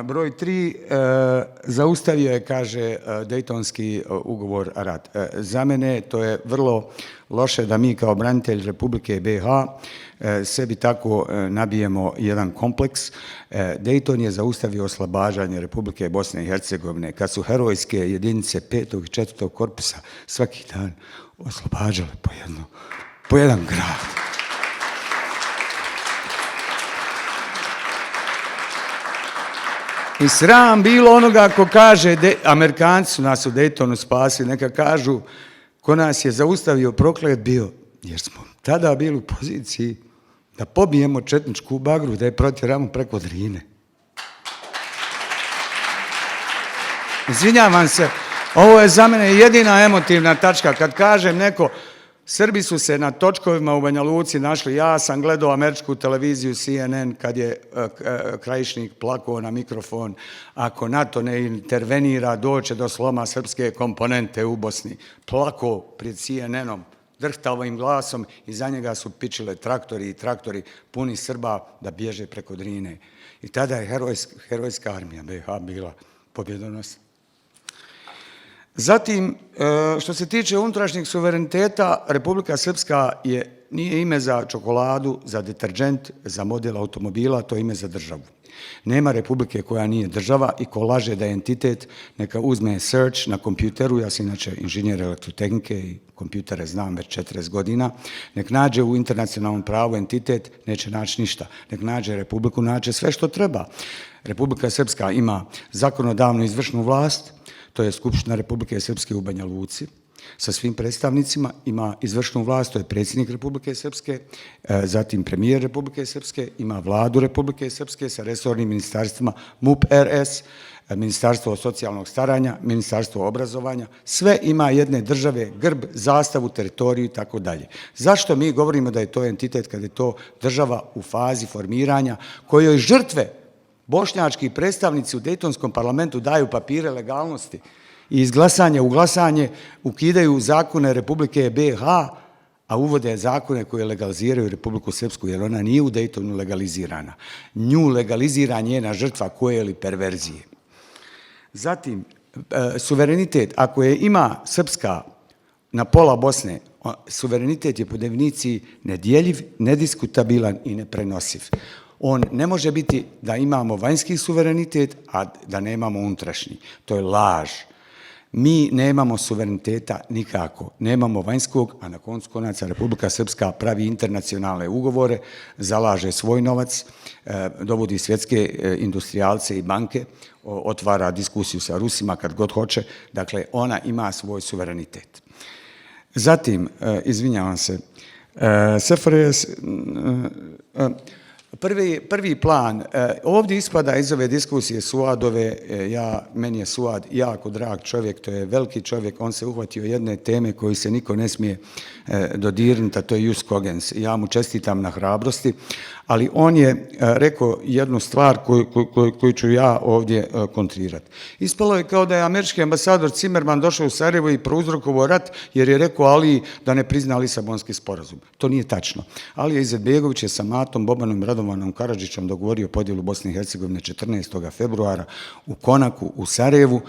Broj 3, zaustavio je, kaže, Daytonski ugovor rat. Za mene to je vrlo loše da mi kao branitelj Republike BiH sebi tako nabijemo jedan kompleks. Dayton je zaustavio oslobađanje Republike Bosne i Hercegovine kad su herojske jedinice 5. i 4. korpusa svaki dan oslobađale po jedan grad. I sram bilo onoga ko kaže, Amerikanci su nas u Daytonu spasili, neka kažu ko nas je zaustavio proklet bio, jer smo tada bili u poziciji da pobijemo četničku bagru, da je protjeramo preko Drine. Izvinjavam se, ovo je za mene jedina emotivna tačka. Kad kažem neko, Srbi su se na točkovima u Banja Luci našli. Ja sam gledao američku televiziju CNN kad je Krajišnik plakao na mikrofon. Ako NATO ne intervenira, doće do sloma srpske komponente u Bosni. Plakao pred CNN-om, drhtavim glasom i za njega su pičile traktori i traktori puni Srba da bježe preko Drine. I tada je herojska armija BiH bila pobjedonosna. Zatim, što se tiče unutrašnjeg suvereniteta, Republika Srpska nije ime za čokoladu, za deterdžent, za model automobila, to je ime za državu. Nema republike koja nije država i ko laže da je entitet, neka uzme search na kompjuteru, ja sam inače inženjer elektrotehnike i kompjutere znam već 40 godina, nek nađe u internacionalnom pravu entitet, neće naći ništa. Nek nađe republiku, nađe sve što treba. Republika Srpska ima zakonodavnu izvršnu vlast, to je Skupština Republike Srpske u Banja Luci, sa svim predstavnicima, ima izvršnu vlast, to je predsjednik Republike Srpske, zatim premijer Republike Srpske, ima vladu Republike Srpske sa resornim ministarstvima MUP RS, Ministarstvo socijalnog staranja, Ministarstvo obrazovanja, sve ima jedne države, grb, zastavu, teritoriju i tako dalje. Zašto mi govorimo da je to entitet kad je to država u fazi formiranja kojoj žrtve bošnjački predstavnici u Dejtonskom parlamentu daju papire legalnosti i iz glasanja u glasanje ukidaju zakone Republike BiH, a uvode zakone koje legaliziraju Republiku Srpsku, jer ona nije u Dejtonu legalizirana. Nju legalizira njena žrtva koje li perverzije. Zatim, suverenitet, ako je ima Srpska na pola Bosne, suverenitet je po definiciji nedjeljiv, nediskutabilan i neprenosiv. On ne može biti da imamo vanjski suverenitet, a da nemamo unutrašnji. To je laž. Mi nemamo suvereniteta nikako. Nemamo vanjskog, a na koncu konaca Republika Srpska pravi internacionalne ugovore, zalaže svoj novac, dovodi svjetske industrijalce i banke, otvara diskusiju sa Rusima kad god hoće. Dakle, ona ima svoj suverenitet. Zatim, izvinjavam se, SFRJ, prvi plan, ovdje ispada iz ove diskusije Suadove, meni je Suad jako drag čovjek, to je veliki čovjek, on se uhvatio jedne teme koju se niko ne smije dodirnuti, a to je jus cogens. Ja mu čestitam na hrabrosti, ali on je rekao jednu stvar koju ću ja ovdje kontrirati. Ispalo je kao da je američki ambasador Zimmerman došao u Sarajevo i prouzrokovao rat jer je rekao Aliji da ne prizna Lisabonski sporazum. To nije tačno. Alija Izetbegović je sa Matom Bobanom Radovanom Karadžićem dogovorio podjelu Bosne i Hercegovine 14. februara u Konaku u Sarajevu.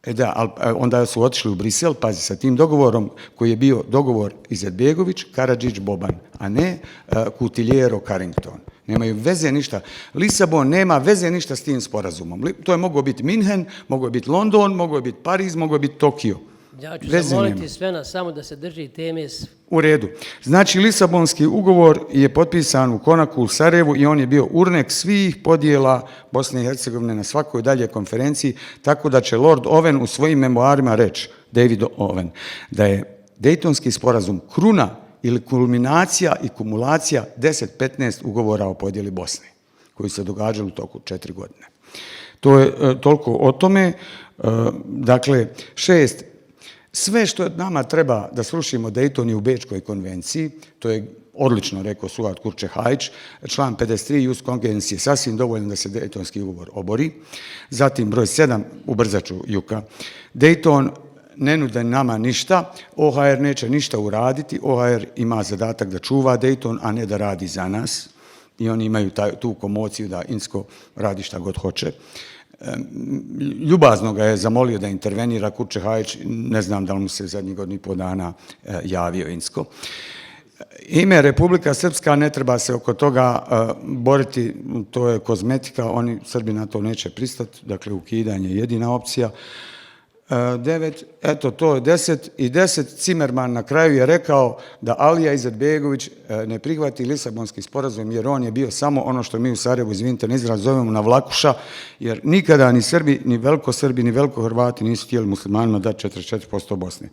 Da, ali onda su otišli u Brisel, pazi, sa tim dogovorom koji je bio dogovor Izetbegović, Karadžić, Boban, a ne Cutiliero, Carrington. Nemaju veze ništa. Lisabon nema veze ništa s tim sporazumom. To je mogao biti Minhen, mogao je biti London, mogao je biti Pariz, mogao je biti Tokio. Ja ću zamoliti sve nas samo da se drži teme. U redu. Znači, Lisabonski ugovor je potpisan u Konaku u Sarajevu i on je bio urnek svih podjela Bosne i Hercegovine na svakoj dalje konferenciji, tako da će Lord Owen u svojim memoarima reći, David Owen, da je Dejtonski sporazum kruna ili kulminacija i kumulacija 10-15 ugovora o podjeli Bosne, koji se događali u toku 4 godine. To je toliko o tome. Dakle, 6. Sve što nama treba da srušimo Dejton je u Bečkoj konvenciji, to je odlično rekao Suad Kurče-Hajić, član 53 jus cogens je sasvim dovoljno da se Dejtonski ugovor obori. Zatim broj 7, ubrzat ću Juka, Dejton ne nude nama ništa, OHR neće ništa uraditi, OHR ima zadatak da čuva Dejton, a ne da radi za nas i oni imaju tu komociju da Insko radi šta god hoće. Ljubazno ga je zamolio da intervenira Kurče-Hajić, ne znam da li mu se zadnjih godinu i pol dana javio Insko. Ime Republika Srpska, ne treba se oko toga boriti, to je kozmetika, oni Srbi na to neće pristati, dakle ukidanje je jedina opcija. 9, eto to je 10 i 10, Zimmerman na kraju je rekao da Alija Izetbegović ne prihvati Lisabonski sporazum jer on je bio samo ono što mi u Sarajevu, izvinite na izraz, zovemo navlakuša, jer nikada ni Srbi, ni velikosrbi, ni velikohrvati nisu htjeli muslimanima dati 44% Bosne.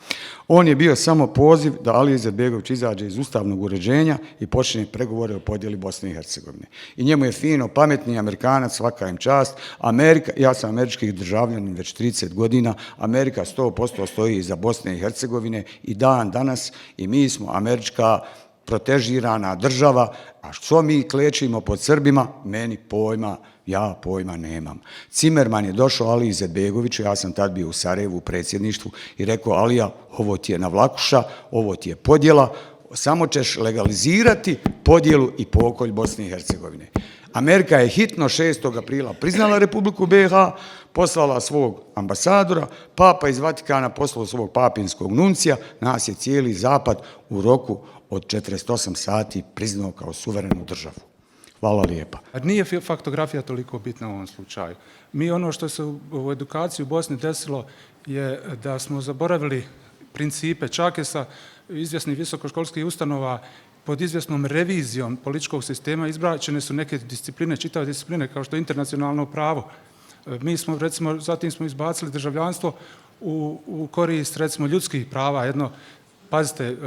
On je bio samo poziv da Alija Izetbegović izađe iz ustavnog uređenja i počne pregovore o podjeli Bosne i Hercegovine. I njemu je fino, pametni Amerikanac, svaka im čast. Amerika, ja sam američki državljanin već 30 godina, Amerika 100% stoji iza Bosne i Hercegovine i dan danas i mi smo američka protežirana država, a što mi klečimo pod Srbima, meni pojma, ja pojma nemam. Zimmerman je došao Aliji Izetbegoviću, ja sam tad bio u Sarajevu u predsjedništvu i rekao Alija, ovo ti je navlakuša, ovo ti je podjela, samo ćeš legalizirati podjelu i pokolj Bosne i Hercegovine. Amerika je hitno 6. aprila priznala Republiku BiH, poslala svog ambasadora, Papa iz Vatikana poslao svog papinskog nuncija, nas je cijeli zapad u roku od 48 sati priznao kao suverenu državu. Hvala lijepa. Nije faktografija toliko bitna u ovom slučaju. Mi ono što se u edukaciji u Bosni desilo je da smo zaboravili principe, čak je sa izvjesnih visokoškolskih ustanova pod izvjesnom revizijom političkog sistema izbraćene su neke discipline, čitave discipline kao što je internacionalno pravo. Mi smo, recimo, zatim smo izbacili državljanstvo u korist, recimo, ljudskih prava. Pazite,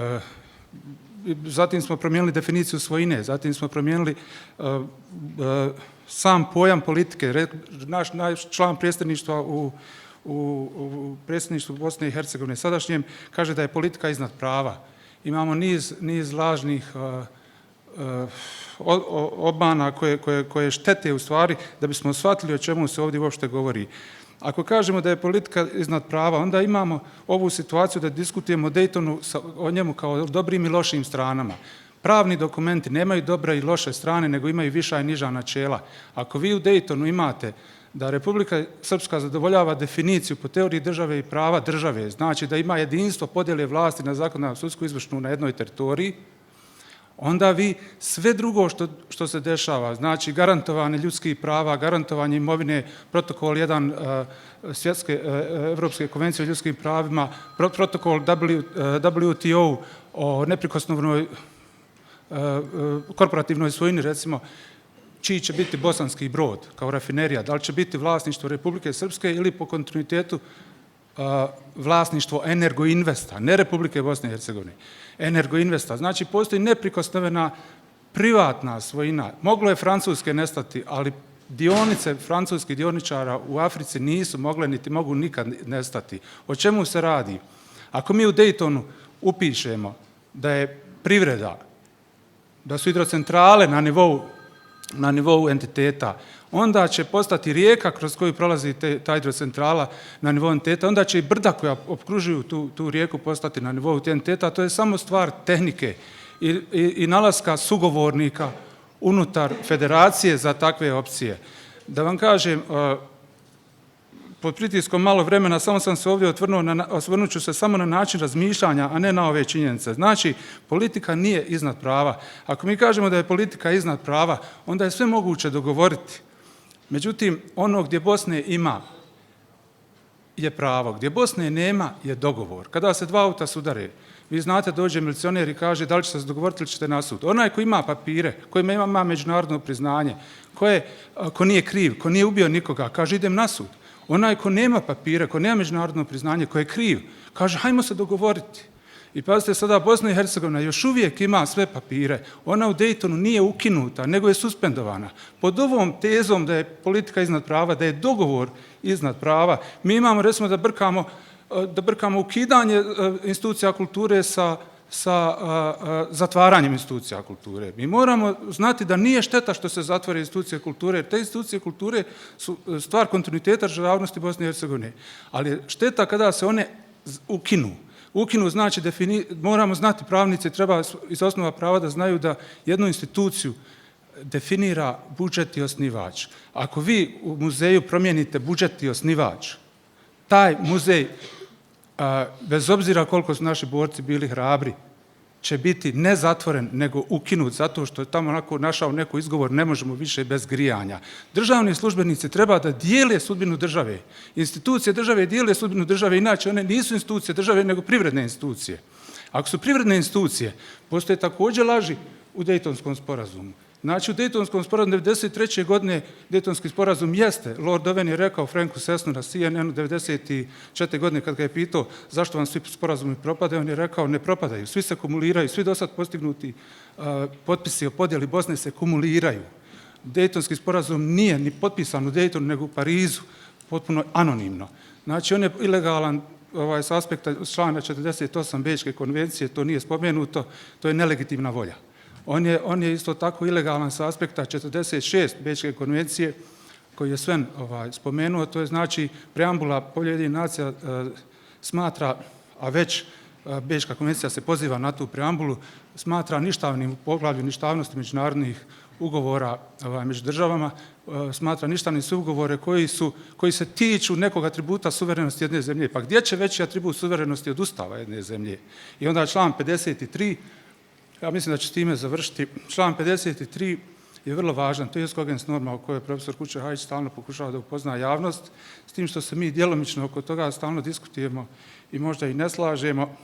zatim smo promijenili definiciju svojine, zatim smo promijenili sam pojam politike. Naš član predsjedništva u predsjedništvu Bosne i Hercegovine sadašnjem kaže da je politika iznad prava. Imamo niz lažnih obmana koje štete u stvari da bismo shvatili o čemu se ovdje uopšte govori. Ako kažemo da je politika iznad prava, onda imamo ovu situaciju da diskutujemo o Daytonu, o njemu kao o dobrim i lošim stranama. Pravni dokumenti nemaju dobre i loše strane, nego imaju viša i niža načela. Ako vi u Daytonu imate da Republika Srpska zadovoljava definiciju po teoriji države i prava države, znači da ima jedinstvo podjele vlasti na zakonodavnu, sudsku, izvršnu na jednoj teritoriji, onda vi sve drugo što se dešava, znači garantovanje ljudskih prava, garantovanje imovine, protokol 1 Svjetske Evropske konvencije o ljudskim pravima, protokol WTO o neprikosnovnoj korporativnoj svojini, recimo, čiji će biti Bosanski Brod kao rafinerija, da li će biti vlasništvo Republike Srpske ili po kontinuitetu vlasništvo Energoinvesta, ne Republike Bosne i Hercegovine, Energoinvesta. Znači, postoji neprikosnovena privatna svojina. Moglo je Francuske nestati, ali dionice francuskih dioničara u Africi nisu mogle niti mogu nikad nestati. O čemu se radi? Ako mi u Daytonu upišemo da je privreda, da su hidrocentrale na nivou entiteta, onda će postati rijeka kroz koju prolazi ta hidrocentrala na nivou entiteta, onda će i brda koja opkružuju tu rijeku postati na nivou entiteta. To je samo stvar tehnike i nalaska sugovornika unutar federacije za takve opcije. Da vam kažem, pod pritiskom malo vremena, samo sam se ovdje osvrnut ću se samo na način razmišljanja, a ne na ove činjenice. Znači, politika nije iznad prava. Ako mi kažemo da je politika iznad prava, onda je sve moguće dogovoriti. Međutim, ono gdje Bosne ima je pravo, gdje Bosne nema je dogovor. Kada se dva auta sudare, vi znate, dođe milicioner i kaže da li ćete se dogovoriti ili ćete na sud. Onaj ko ima papire, ko ima međunarodno priznanje, ko nije kriv, ko nije ubio nikoga, kaže idem na sud. Onaj ko nema papire, ko nema međunarodno priznanje, ko je kriv, kaže hajmo se dogovoriti. I pazite sada, Bosna i Hercegovina još uvijek ima sve papire. Ona u Daytonu nije ukinuta, nego je suspendovana. Pod ovom tezom da je politika iznad prava, da je dogovor iznad prava, mi imamo, recimo, da brkamo ukidanje institucija kulture sa zatvaranjem institucija kulture. Mi moramo znati da nije šteta što se zatvore institucije kulture, jer te institucije kulture su stvar kontinuiteta državnosti Bosne i Hercegovine. Ali je šteta kada se one ukinu. Ukinu znači moramo znati, pravnici treba iz osnova prava da znaju da jednu instituciju definira budžet i osnivač. Ako vi u muzeju promijenite budžet i osnivač, taj muzej, bez obzira koliko su naši borci bili hrabri, će biti ne zatvoren, nego ukinut, zato što je tamo našao neko izgovor, ne možemo više bez grijanja. Državni službenici treba da dijele sudbinu države. Institucije države dijele sudbinu države, inače one nisu institucije države, nego privredne institucije. Ako su privredne institucije, postoje također laži u Dejtonskom sporazumu. Znači, u Dejtonskom sporazumu 1993. godine Dejtonski sporazum jeste. Lord Owen je rekao Franku Sesnu na CNN-u 1994. godine kad ga je pitao zašto vam svi sporazumi propadaju, on je rekao ne propadaju, svi se kumuliraju, svi do sad postignuti potpisi o podjeli Bosne se kumuliraju. Dejtonski sporazum nije ni potpisan u Dejtonu, nego u Parizu, potpuno anonimno. Znači, on je ilegalan s aspekta člana 48 Bečke konvencije, to nije spomenuto, to je nelegitimna volja. On je isto tako ilegalan sa aspekta 46 Bečke konvencije, koji je Sven spomenuo, to je znači preambula Povelje Ujedinjenih nacija smatra, a već Bečka konvencija se poziva na tu preambulu, smatra ništavnim u poglavlju ništavnosti međunarodnih ugovora među državama smatra ništavnim sve ugovore koji se tiču nekog atributa suverenosti jedne zemlje. Pa gdje će veći atribut suverenosti od Ustava jedne zemlje? I onda član 53, ja mislim da ću s time završiti, član 53 je vrlo važan, to je Skogens norma o kojoj profesor Kučer-Hajić stalno pokušava da upozna javnost, s tim što se mi djelomično oko toga stalno diskutujemo i možda i ne slažemo.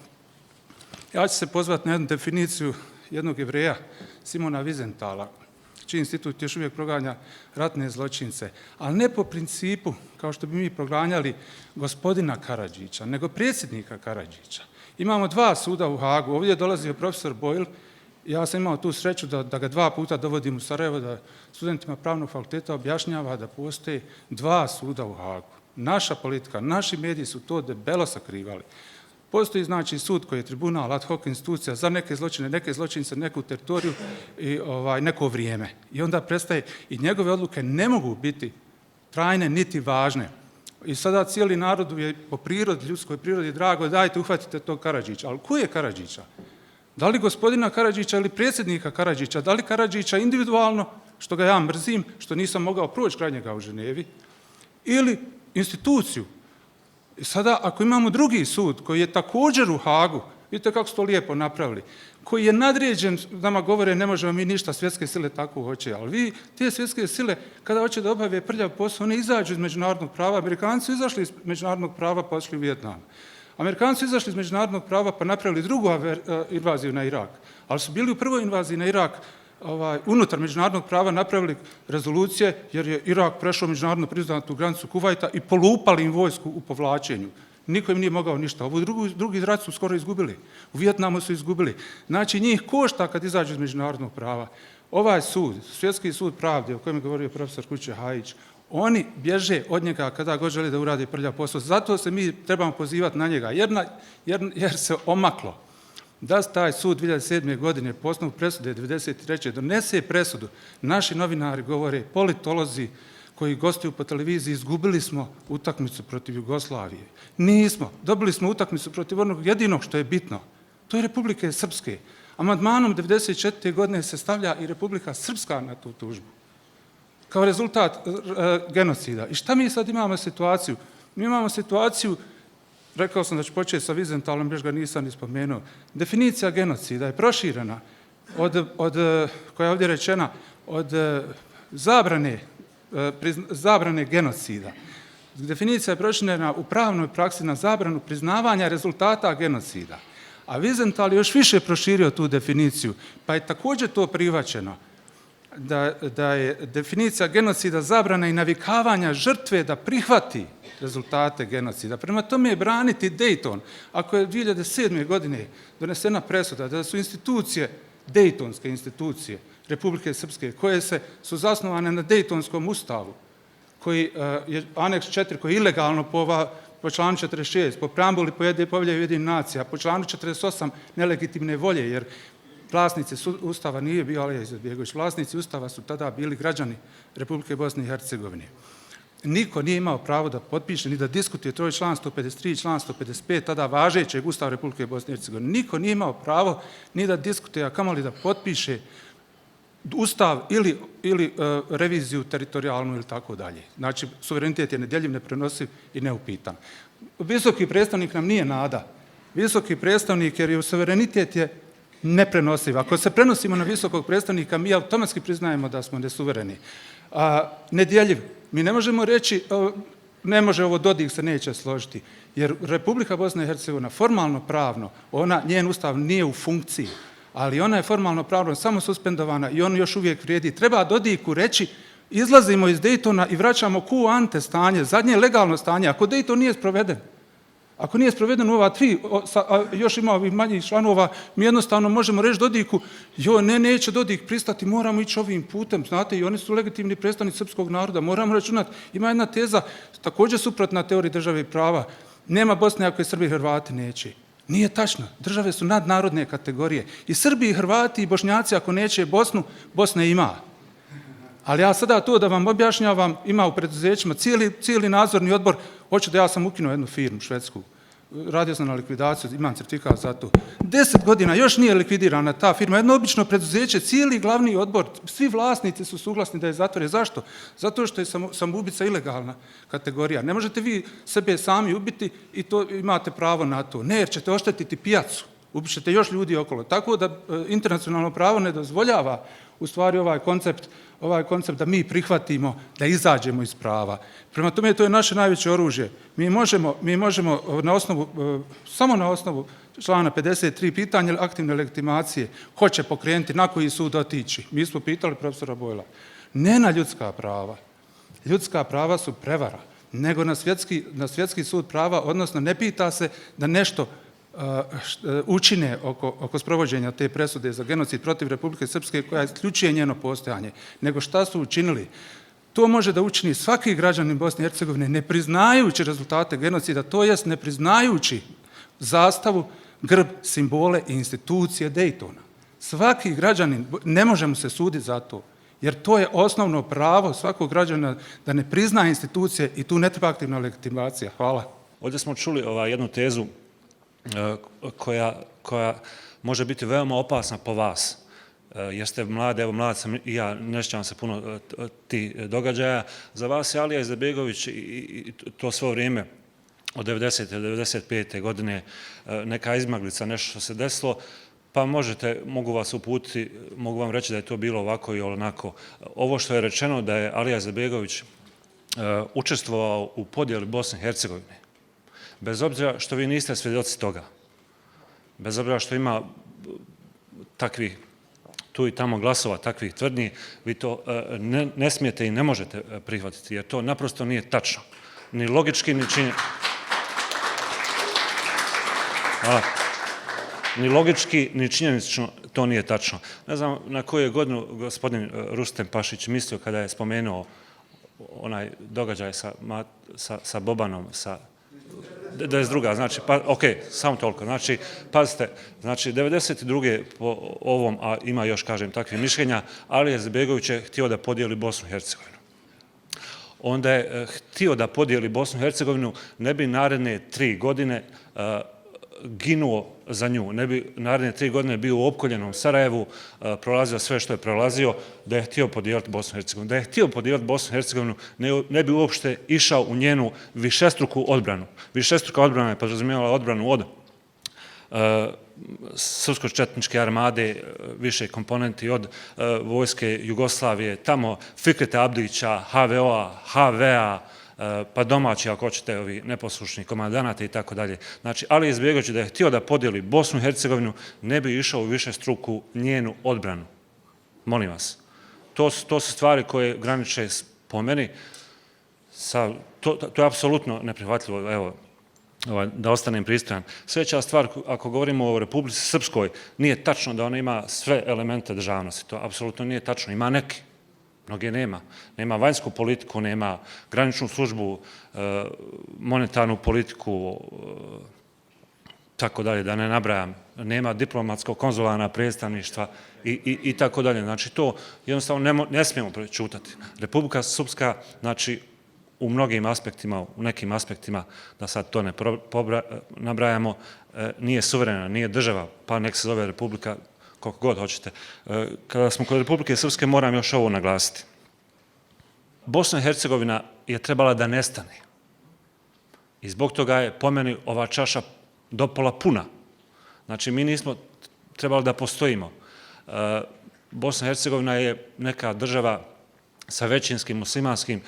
Ja ću se pozvati na jednu definiciju jednog Jevreja, Simona Wiesenthala, čiji institut još uvijek proganja ratne zločince, ali ne po principu kao što bi mi proganjali gospodina Karadžića, nego predsjednika Karadžića. Imamo 2 suda u Hagu, ovdje je dolazio profesor Boyle, ja sam imao tu sreću da ga 2 puta dovodim u Sarajevo, da studentima pravnog fakulteta objašnjava da postoje 2 suda u Hagu. Naša politika, naši mediji su to debelo sakrivali. Postoji znači sud koji je tribunal, ad hoc institucija za neke zločine, neke zločince, neku teritoriju i neko vrijeme. I onda prestaje, i njegove odluke ne mogu biti trajne niti važne. I sada cijeli narod je po prirodi, ljudskoj prirodi drago, dajte uhvatite tog Karadžića. Ali ko je Karadžića? Da li gospodina Karadžića ili predsjednika Karadžića? Da li Karadžića individualno, što ga ja mrzim, što nisam mogao proći kraj njega u Ženevi, ili instituciju? I sada, ako imamo drugi sud koji je također u Hagu, vidite kako su to lijepo napravili, koji je nadređen, nama govore ne možemo mi ništa, svjetske sile tako hoće, ali vi, te svjetske sile, kada hoće da obave prljav posao, one izađu iz međunarodnog prava. Amerikanci su izašli iz međunarodnog prava pa odšli u Vijetnam. Amerikanci su izašli iz međunarodnog prava pa napravili drugu invaziju na Irak, ali su bili u prvoj invaziji na Irak unutar međunarodnog prava napravili rezolucije jer je Irak prešao međunarodno priznatu granicu Kuvajta i polupali im vojsku u povlačenju. Niko im nije mogao ništa. Ovo drugi rat su skoro izgubili. U Vijetnamu su izgubili. Znači njih košta kad izađu iz međunarodnog prava. Ovaj sud, Svjetski sud pravde o kojem je govorio profesor Kučer-Hajić, oni bježe od njega kada god žele da urade prljav posao. Zato se mi trebamo pozivati na njega jer se omaklo da taj sud 2007. godine po osnovu presude 1993. donese presudu. Naši novinari govore, politolozi koji gostuju po televiziji, izgubili smo utakmicu protiv Jugoslavije. Nismo. Dobili smo utakmicu protiv onog jedinog što je bitno. To je Republike Srpske. Amandmanom 1994. godine se stavlja i Republika Srpska na tu tužbu kao rezultat genocida. I šta mi sad imamo situaciju? Mi imamo situaciju, rekao sam da ću početi sa Wiesenthalom, još ga nisam ni spomenuo. Definicija genocida je proširena koja je ovdje rečena, od zabrane genocida. Definicija je proširena u pravnoj praksi na zabranu priznavanja rezultata genocida. A Wiesenthal je još više proširio tu definiciju, pa je također to prihvaćeno. Da je definicija genocida zabrana i navikavanja žrtve da prihvati rezultate genocida. Prema tome je braniti Dayton. Ako je 2007. godine donesena presuda da su institucije, Daytonske institucije Republike Srpske, koje su zasnovane na Daytonskom ustavu, koji je aneks 4, koji je ilegalno po članu 46, po preambuli Povelje Ujedinjenih nacija, po članu 48 nelegitimne volje, jer vlasnici Ustava nije bio Alija Izetbegović, vlasnici Ustava su tada bili građani Republike Bosne i Hercegovine. Niko nije imao pravo da potpiše ni da diskutuje, to je član 153 i član 155 tada važećeg Ustava Republike Bosne i Hercegovine. Niko nije imao pravo ni da diskutuje, a kamoli da potpiše Ustav ili reviziju teritorijalnu ili tako dalje. Znači, suverenitet je nedjeljiv, neprenosiv i neupitan. Visoki predstavnik nam nije nada. Visoki predstavnik, jer suverenitet je neprenosiv. Ako se prenosimo na visokog predstavnika, mi automatski priznajemo da smo nesuvereni. Nedjeljiv. Mi ne možemo reći, ne može ovo, Dodik se neće složiti, jer Republika Bosna i Hercegovina formalno pravno, njen ustav nije u funkciji, ali ona je formalno pravno samo suspendovana i on još uvijek vrijedi. Treba Dodiku reći, izlazimo iz Daytona i vraćamo quo ante stanje, zadnje legalno stanje, ako Dayton nije sproveden. Ako nije sproveden u ova 3, a još ima ovih manjih članova, mi jednostavno možemo reći Dodiku, neće Dodik pristati, moramo ići ovim putem, znate, i oni su legitimni predstavnici srpskog naroda, moramo računati. Ima jedna teza, također suprotna teoriji države i prava, nema Bosne ako je Srbi i Hrvati neće. Nije tačno, države su nadnarodne kategorije. I Srbi, i Hrvati, i Bošnjaci ako neće Bosnu, Bosne ima. Ali ja sada to da vam objašnjavam, ima u preduzećima cijeli nadzorni odbor, hoću da ja sam ukinuo jednu firmu švedsku, radio sam na likvidaciju, imam certifikat za to. 10 godina još nije likvidirana ta firma, jedno obično preduzeće, cijeli glavni odbor, svi vlasnici su suglasni da je zatvore. Zašto? Zato što je samoubica ilegalna kategorija. Ne možete vi sebe sami ubiti i to imate pravo na to. Ne, jer ćete oštetiti pijacu, ubićete još ljudi okolo. Tako da internacionalno pravo ne dozvoljava u stvari ovaj koncept da mi prihvatimo, da izađemo iz prava. Prema tome, to je naše najveće oružje. Mi možemo samo na osnovu člana 53 pitanja aktivne legitimacije, ko će pokrenuti, na koji sud otići. Mi smo pitali profesora Bojla. Ne na ljudska prava. Ljudska prava su prevara, nego na svjetski sud prava, odnosno ne pita se da nešto učine oko sprovođenja te presude za genocid protiv Republike Srpske koja isključuje njeno postojanje, nego šta su učinili. To može da učini svaki građanin Bosne i Hercegovine ne priznajući rezultate genocida, to jest ne priznajući zastavu, grb, simbole i institucije Daytona. Svaki građanin, ne može mu se suditi za to, jer to je osnovno pravo svakog građana da ne prizna institucije i tu ne treba aktivna legitimacija. Hvala. Ovdje smo čuli jednu tezu koja može biti veoma opasna po vas, jer ste mladi, evo mlad sam i ja, ne sjećam se puno tih događaja. Za vas je Alija Izetbegović i to svo vrijeme od 90. do 95. godine neka izmaglica, nešto što se desilo, pa mogu vas uputiti, mogu vam reći da je to bilo ovako i onako. Ovo što je rečeno da je Alija Izetbegović učestvovao u podjeli Bosne i Hercegovine, bez obzira što vi niste svjedoci toga, bez obzira što ima takvih tu i tamo glasova, takvih tvrdnji, vi to ne smijete i ne možete prihvatiti, jer to naprosto nije tačno. Ni logički, ni činjenično. Hvala. Ni logički, ni činjenično to nije tačno. Ne znam na koju je godinu gospodin Rustem Pašić mislio kada je spomenuo onaj događaj sa Bobanom, sa 92. Znači, ok, samo toliko. Znači, pazite, znači, 92. po ovom, a ima još, kažem, takvih mišljenja, Alija Izetbegović je htio da podijeli Bosnu i Hercegovinu. Onda je htio da podijeli Bosnu i Hercegovinu, ne bi naredne 3 godine ginuo za nju, ne bi naredne 3 godine bio u opkoljenom Sarajevu, prolazio sve što je prolazio, da je htio podijeliti Bosnu i Hercegovinu. Da je htio podijeliti Bosnu i Hercegovinu, ne bi uopšte išao u njenu višestruku odbranu. Višestruka odbrana je podrazumijevala odbranu od srpsko-četničke armade, više komponenti od vojske Jugoslavije, tamo Fikreta Abdića, HVO-a, HV-a, pa domaći, ako hoćete, ovi neposlušni komandanata i tako dalje. Znači, Alija Izetbegović da je htio da podijeli Bosnu i Hercegovinu, ne bi išao u višestruku njenu odbranu. Molim vas. To su stvari koje graniče po meni. To je apsolutno neprihvatljivo. Evo, da ostanem pristojan. Sljedeća stvar, ako govorimo o Republici Srpskoj, nije tačno da ona ima sve elemente državnosti. To apsolutno nije tačno. Ima neki. Mnoge nema. Nema vanjsku politiku, nema graničnu službu, monetarnu politiku, tako dalje, da ne nabrajam. Nema diplomatsko-konzularna predstavništva i tako dalje. Znači, to jednostavno ne smijemo prečutati. Republika Srpska, znači, u mnogim aspektima, u nekim aspektima, da sad to ne nabrajamo, nije suverena, nije država, pa nek se zove Republika koliko god hoćete. Kada smo kod Republike Srpske, moram još ovo naglasiti. Bosna i Hercegovina je trebala da nestane. I zbog toga je po meni ova čaša dopola puna. Znači, mi nismo trebali da postojimo. Bosna i Hercegovina je neka država sa većinskim muslimanskim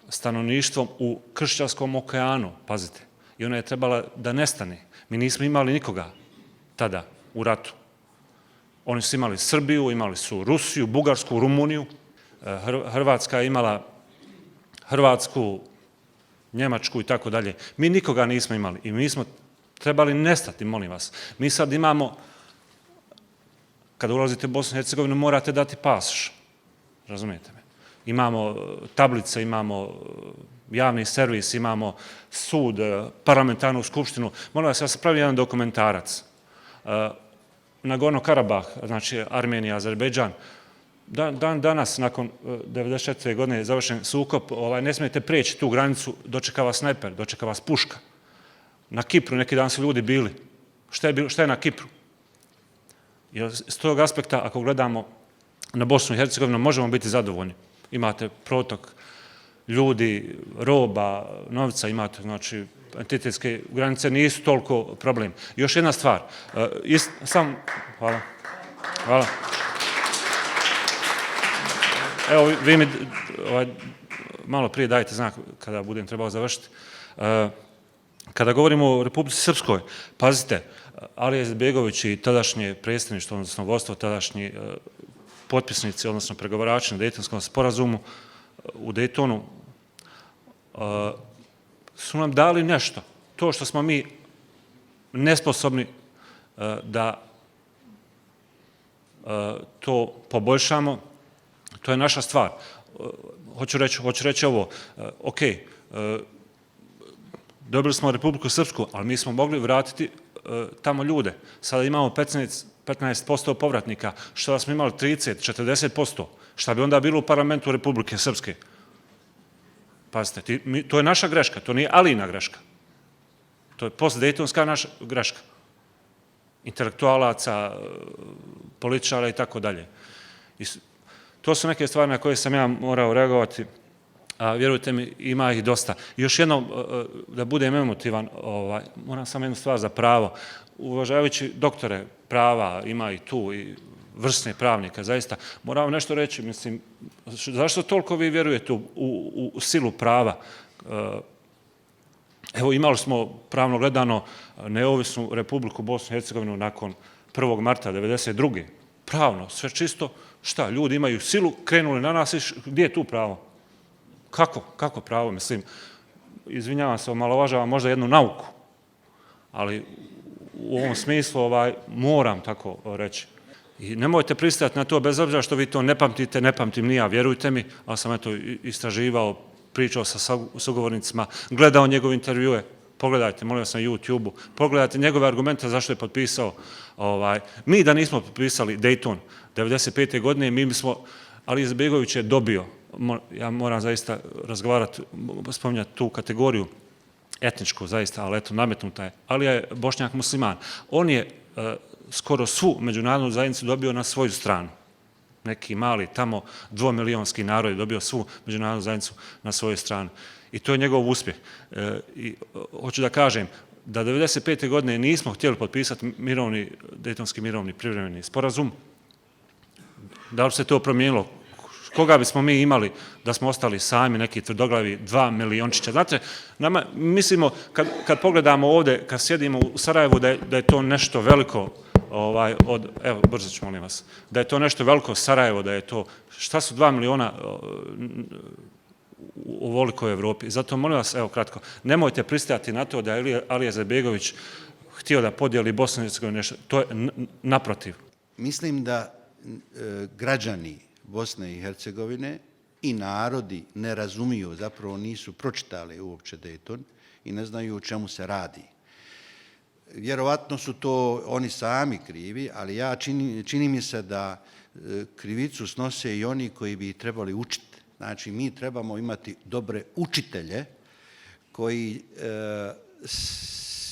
stanovništvom u kršćanskom okeanu, pazite. I ona je trebala da nestane. Mi nismo imali nikoga tada u ratu. Oni su imali Srbiju, imali su Rusiju, Bugarsku, Rumuniju. Hrvatska je imala Hrvatsku, Njemačku i tako dalje. Mi nikoga nismo imali i mi smo trebali nestati, molim vas. Mi sad imamo, kada ulazite u Bosnu i Hercegovinu, morate dati pasoš. Razumijete me? Imamo tablice, imamo javni servis, imamo sud, parlamentarnu skupštinu. Molim vas, ja sam pravio jedan dokumentarac. Nagorno-Karabah, znači Armenija, Azerbejdžan, danas, nakon 94. godine je završen sukob, ne smijete prijeći tu granicu, dočeka vas snajper, dočeka vas puška. Na Kipru neki dan su ljudi bili. Šta je na Kipru? Jer s tog aspekta, ako gledamo na Bosnu i Hercegovinu, možemo biti zadovoljni. Imate protok ljudi, roba, novca, imate, znači, entitetske granice nisu toliko problem. Još jedna stvar. Hvala. Evo, vi mi malo prije dajte znak kada budem trebao završiti. Kada govorimo o Republici Srpskoj, pazite, Alija Izetbegović i tadašnje predstavništvo, odnosno vodstvo, tadašnji potpisnici, odnosno pregovarači na Dejtonskom sporazumu u Dejtonu, su nam dali nešto. To što smo mi nesposobni da to poboljšamo, to je naša stvar. Hoću reći ovo, ok, dobili smo Republiku Srpsku, ali mi smo mogli vratiti tamo ljude. Sada imamo 15% povratnika, što da smo imali 30-40%, šta bi onda bilo u parlamentu Republike Srpske? Pazite, to je naša greška, to nije Alijina greška. To je postdejtonska naša greška. Intelektualaca, političara i tako dalje. To su neke stvari na koje sam ja morao reagovati, a vjerujte mi, ima ih dosta. Još jednom, da budem emotivan, moram samo jednu stvar za pravo. Uvažavajući doktore prava, ima i tu i vrsne pravnika, zaista, moram nešto reći, mislim, zašto toliko vi vjerujete u silu prava? Evo, imali smo, pravno gledano, neovisnu Republiku Bosnu i Hercegovinu nakon 1. marta 1992. Pravno, sve čisto, šta, ljudi imaju silu, krenuli na nas i gdje je tu pravo? Kako pravo? Mislim, izvinjavam se, omalovažavam možda jednu nauku, ali u ovom smislu moram tako reći. I nemojte pristajati na to, bez obzira što vi to ne pamtite, ne pamtim ni ja, vjerujte mi, ali sam eto istraživao, pričao sa sugovornicima, gledao njegove intervjue, pogledajte, molim vas na YouTube-u, pogledajte njegove argumente zašto je potpisao. Mi da nismo potpisali Dayton 1995. godine, mi bismo, Alija Izetbegović je dobio, ja moram zaista razgovarati, spominjati tu kategoriju etničku, zaista, ali eto, nametnuta je. Alija je Bošnjak musliman. On je skoro svu međunarodnu zajednicu dobio na svoju stranu. Neki mali, tamo 2-milionski narod je dobio svu međunarodnu zajednicu na svoju stranu. I to je njegov uspjeh. I hoću da kažem da 1995. godine nismo htjeli potpisati Dejtonski mirovni privremeni sporazum. Da li se to promijenilo? Koga bismo mi imali da smo ostali sami, neki tvrdoglavi 2 miliončića? Znate, mislimo, kad pogledamo ovdje, kad sjedimo u Sarajevu, da je to nešto veliko, evo, brzo ću, molim vas, da je to nešto veliko Sarajevo, da je to, šta su 2 miliona u ovolikoj Evropi? Zato, molim vas, evo, kratko, nemojte pristajati na to da je Alija Izetbegović htio da podijeli Bosnu i Hercegovinu nešto, to je naprotiv. Mislim da građani Bosne i Hercegovine i narodi ne razumiju, zapravo nisu pročitali uopće Dejton i ne znaju o čemu se radi. Vjerovatno su to oni sami krivi, ali čini mi se da krivicu snose i oni koji bi trebali učiti. Znači, mi trebamo imati dobre učitelje koji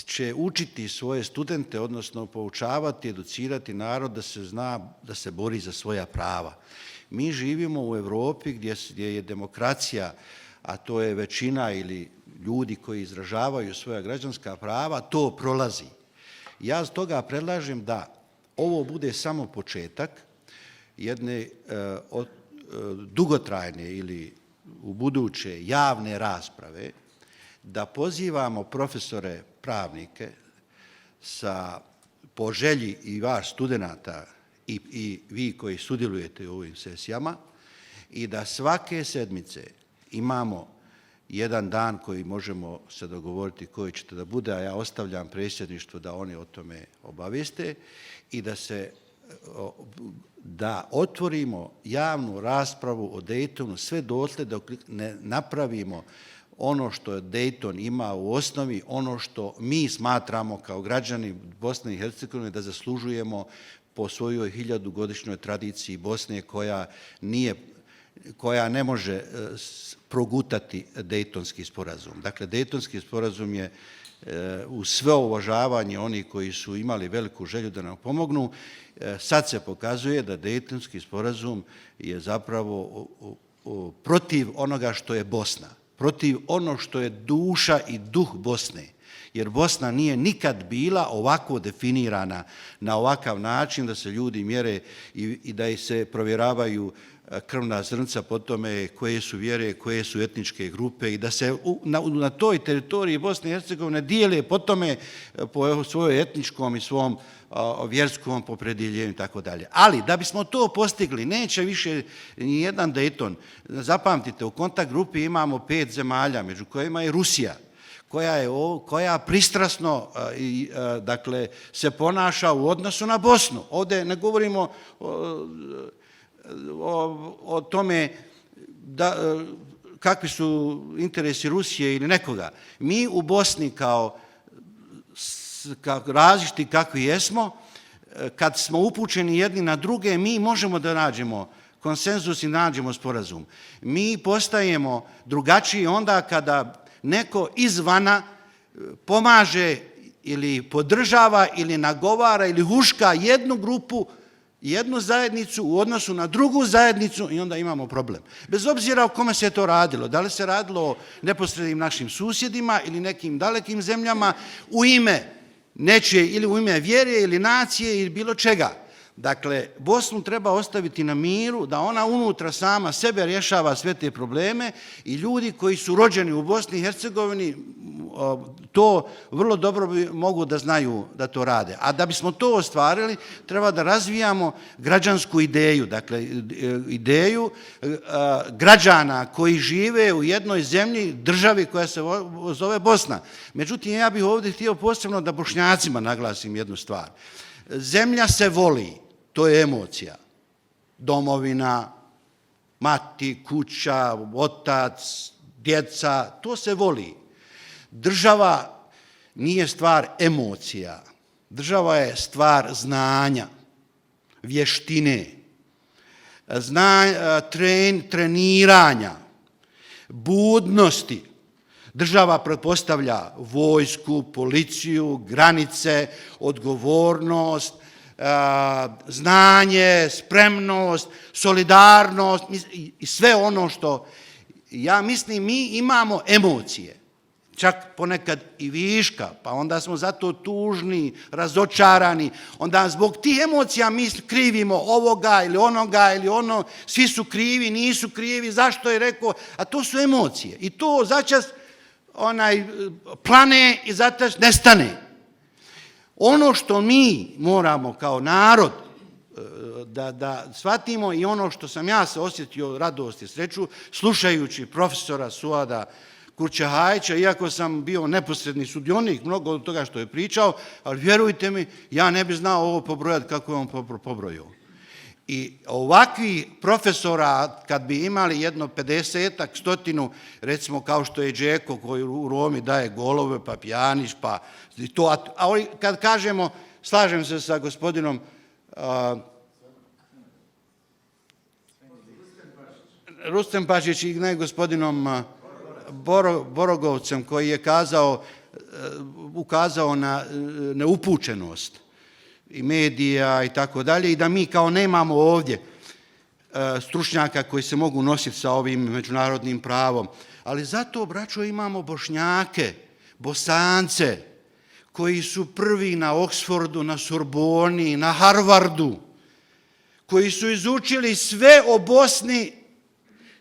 će učiti svoje studente, odnosno poučavati, educirati narod da se zna da se bori za svoja prava. Mi živimo u Evropi gdje je demokracija, a to je većina ili ljudi koji izražavaju svoja građanska prava, to prolazi. Ja stoga predlažem da ovo bude samo početak jedne dugotrajne ili u buduće javne rasprave, da pozivamo profesore pravnike po želji i vas studenata i vi koji sudjelujete u ovim sesijama i da svake sedmice imamo jedan dan koji možemo se dogovoriti koji ćete da bude, a ja ostavljam predsjedništvo da oni o tome obavijeste i da otvorimo javnu raspravu o Dejtonu sve dotle dok ne napravimo ono što Dejton ima u osnovi, ono što mi smatramo kao građani Bosne i Hercegovine da zaslužujemo po svojoj 1000-godišnjoj tradiciji Bosne koja koja ne može progutati Dejtonski sporazum. Dakle, Dejtonski sporazum je uz sve uvažavanje onih koji su imali veliku želju da nam pomognu, sad se pokazuje da Dejtonski sporazum je zapravo protiv onoga što je Bosna, protiv ono što je duša i duh Bosne. Jer Bosna nije nikad bila ovako definirana na ovakav način da se ljudi mjere i da ih se provjeravaju krvna zrnca po tome koje su vjere, koje su etničke grupe i da se na toj teritoriji Bosne i Hercegovine dijele po tome po svojoj etničkom i svom vjerskom opredjeljenju i tako dalje. Ali da bismo to postigli, neće više ni jedan Dejton. Zapamtite, u kontakt grupi imamo 5 zemalja, među kojima je Rusija, koja pristrasno dakle, se ponaša u odnosu na Bosnu. Ovdje ne govorimo o tome kakvi su interesi Rusije ili nekoga. Mi u Bosni kao različiti kakvi jesmo, kad smo upućeni jedni na druge, mi možemo da nađemo konsenzus i nađemo sporazum. Mi postajemo drugačiji onda kada neko izvana pomaže ili podržava ili nagovara ili huška jednu grupu, jednu zajednicu u odnosu na drugu zajednicu i onda imamo problem. Bez obzira o kome se to radilo, da li se radilo o neposrednim našim susjedima ili nekim dalekim zemljama, u ime nečije ili u ime vjere ili nacije ili bilo čega. Dakle, Bosnu treba ostaviti na miru, da ona unutra sama sebe rješava sve te probleme i ljudi koji su rođeni u Bosni i Hercegovini to vrlo dobro mogu da znaju da to rade. A da bismo to ostvarili, treba da razvijamo građansku ideju, dakle ideju građana koji žive u jednoj zemlji, državi koja se zove Bosna. Međutim, ja bih ovdje htio posebno da Bošnjacima naglasim jednu stvar. Zemlja se voli, to je emocija. Domovina, mati, kuća, otac, djeca, to se voli. Država nije stvar emocija. Država je stvar znanja, vještine, treniranja, budnosti. Država pretpostavlja vojsku, policiju, granice, odgovornost, znanje, spremnost, solidarnost i sve ono što, ja mislim, mi imamo emocije, čak ponekad i viška, pa onda smo zato tužni, razočarani, onda zbog tih emocija mi krivimo ovoga ili onoga ili ono, svi su krivi, nisu krivi, zašto je rekao, a to su emocije i to začas plane i zato nestane. Ono što mi moramo kao narod da shvatimo i ono što sam ja se osjetio radost i sreću slušajući profesora Suada Kurčahajića, iako sam bio neposredni sudionik mnogo od toga što je pričao, ali vjerujte mi, ja ne bih znao ovo pobrojati kako je on pobrojio. I ovakvi profesora, kad bi imali jedno 50-ak, 100, recimo kao što je Džeko koji u Romi daje golove, pa Pjanić, pa to, a kad kažemo, slažem se sa gospodinom Rustem Pašić i ne gospodinom Borogovcem koji je ukazao na neupućenost i medija i tako dalje i da mi kao nemamo ovdje stručnjaka koji se mogu nositi sa ovim međunarodnim pravom. Ali zato, braćo, imamo Bošnjake, Bosance, koji su prvi na Oxfordu, na Sorboni, na Harvardu, koji su izučili sve o Bosni,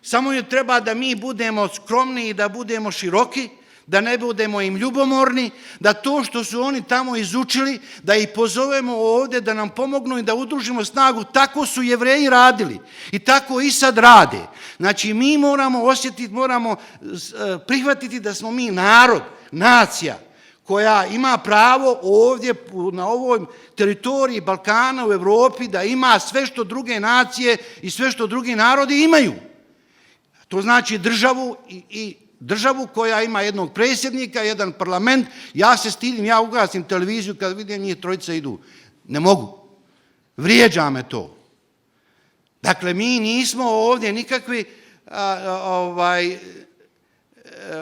samo je treba da mi budemo skromni i da budemo široki, da ne budemo im ljubomorni, da to što su oni tamo izučili, da ih pozovemo ovdje da nam pomognu i da udružimo snagu. Tako su Jevreji radili i tako i sad rade. Znači mi moramo osjetiti, moramo prihvatiti da smo mi narod, nacija koja ima pravo ovdje na ovoj teritoriji Balkana u Europi da ima sve što druge nacije i sve što drugi narodi imaju. To znači državu i državu koja ima jednog predsjednika, jedan parlament. Ja se stidim, ja ugasim televiziju kad vidim njih trojica idu. Ne mogu. Vrijeđa me to. Dakle, mi nismo ovdje nikakvi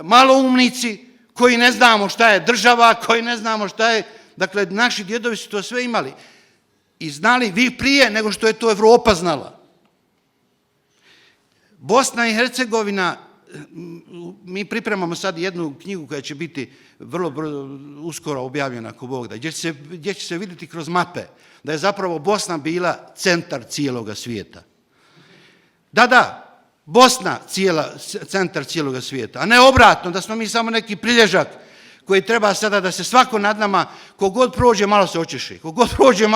maloumnici koji ne znamo šta je država, koji ne znamo šta je... Dakle, naši djedovi su to sve imali i znali vi prije nego što je to Evropa znala. Bosna i Hercegovina, mi pripremamo sad jednu knjigu koja će biti vrlo uskoro objavljena, ako Bog da, gdje će se vidjeti kroz mape da je zapravo Bosna bila centar cijeloga svijeta. Da, Bosna centar cijeloga svijeta, a ne obratno, da smo mi samo neki prilježak koji treba sada da se svako nad nama, kogod prođe malo se očeši, kogod prođe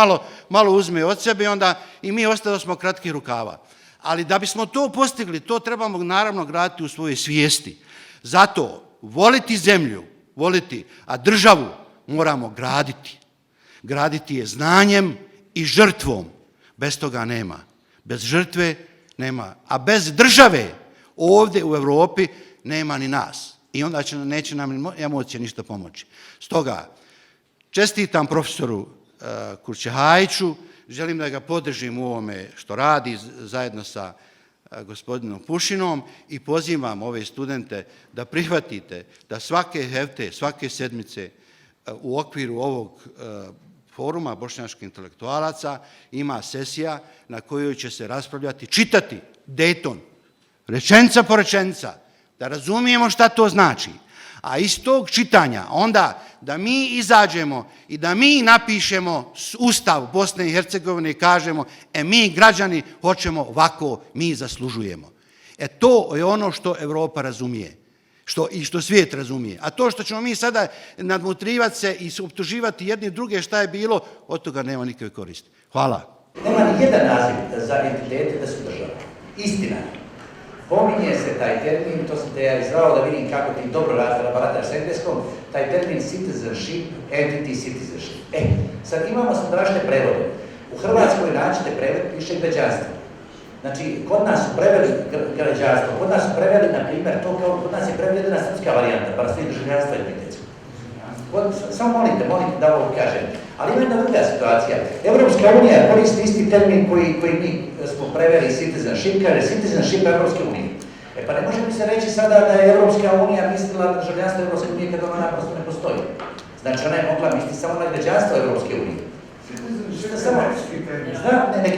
malo uzme od sebe, onda i mi ostali smo kratkih rukava. Ali da bismo to postigli, to trebamo naravno graditi u svojoj svijesti. Zato voliti zemlju, a državu moramo graditi. Graditi je znanjem i žrtvom. Bez toga nema. Bez žrtve nema. A bez države ovdje u Europi nema ni nas. I onda neće nam emocije ništa pomoći. Stoga, čestitam profesoru Kurčehajiću, želim da ga podržim u ovome što radi zajedno sa gospodinom Pušinom i pozivam ove studente da prihvatite da svake hefte, svake sedmice u okviru ovog foruma bošnjačkih intelektualaca ima sesija na kojoj će se raspravljati, čitati Dayton, rečenica po rečenica, da razumijemo šta to znači. A iz tog čitanja onda da mi izađemo i da mi napišemo Ustav Bosne i Hercegovine i kažemo mi građani hoćemo ovako, mi zaslužujemo. To je ono što Europa razumije i što svijet razumije. A to što ćemo mi sada nadmutrivati se i optuživati jedni druge šta je bilo, od toga nema nikakve koristi. Hvala. Nema ni jedan naziv za entitete da su država. Istina. Pominje se taj termin, to sam te ja izvao da vidim kako ti dobro barataš s engleskom, taj termin citizenship, entity citizenship. Sad imamo standardne prevode. U Hrvatskoj naćete prevod, piše građanstvo. Znači, kod nas su preveli građanstvo, kod nas su preveli, na primjer, to kao kod nas je preveli jedna srpska varijanta, bar svi državljanstva identitetsko. Samo molite da ovo kažem. Ali ima jedna druga situacija. Evropska unija koristi isti termin koji mi smo preveli citizenship, kaže citizenship Evropske unije. Pa ne može mi se reći sada da je Evropska unija mislila na državljanstvo Evropske unije kada ona naprosto ne postoji. Znači ona je mogla misliti samo na građanstvo Evropske unije.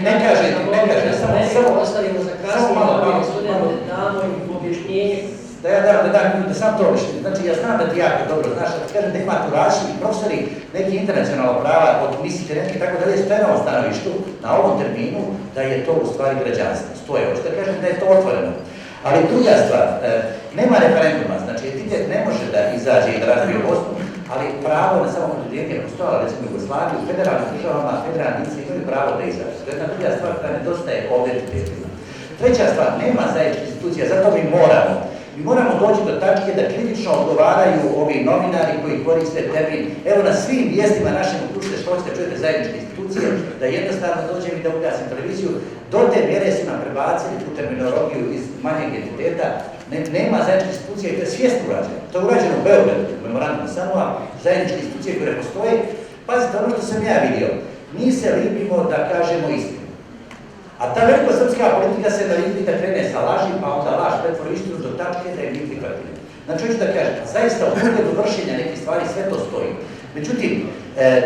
Ne kaže, samo ostavimo za kasnije, studente damo im objašnjenje. Da sam to mišljenje. Znači, ja znam da ti jako dobro znaš, da ti kažem da ima tu različiti profesori neki internacionalnog prava, od mislite neki tako dalje, s prema stanovištu na ovom terminu da je to u stvari građanstvo. Stoje, što kažem da je to otvoreno. Ali druga stvar, nema referenduma, znači entitet ne može da izađe i da razvije Bosnu, ali pravo na samokonstituiranje je postojalo, recimo u Jugoslaviji, u federalnim državama, federalni lice imaju pravo da izađe. To je jedna druga stvar koja nedostaje ovdje entitetima. Treća stvar, nema zajedničkih institucija, zato mi moramo doći do tačke da kritično odgovaraju ovi novinari koji koriste termin. Evo na svim vijestima našem uključite što hoćete čujete zajedničke institucije, da jednostavno dođem i da ugasim televiziju. Do te mjere su nam prebacili tu terminologiju iz manjeg entiteta. Nema zajedničke institucije, to je svjesno urađeno. To je urađeno u Beogradu, u memorandumu Sanua, zajedničke institucije koje ne postoje. Pazite, ono što sam ja vidio, mi se libimo da kažemo istinu. A ta velikosrpska politika se nalipi da krene sa laži, pa onda laž pretvori istinu do tačke da je mi prihvatili. Znači, hoću da kažem, zaista u pogledu vršenja nekih stvari sve to stoji. Međutim,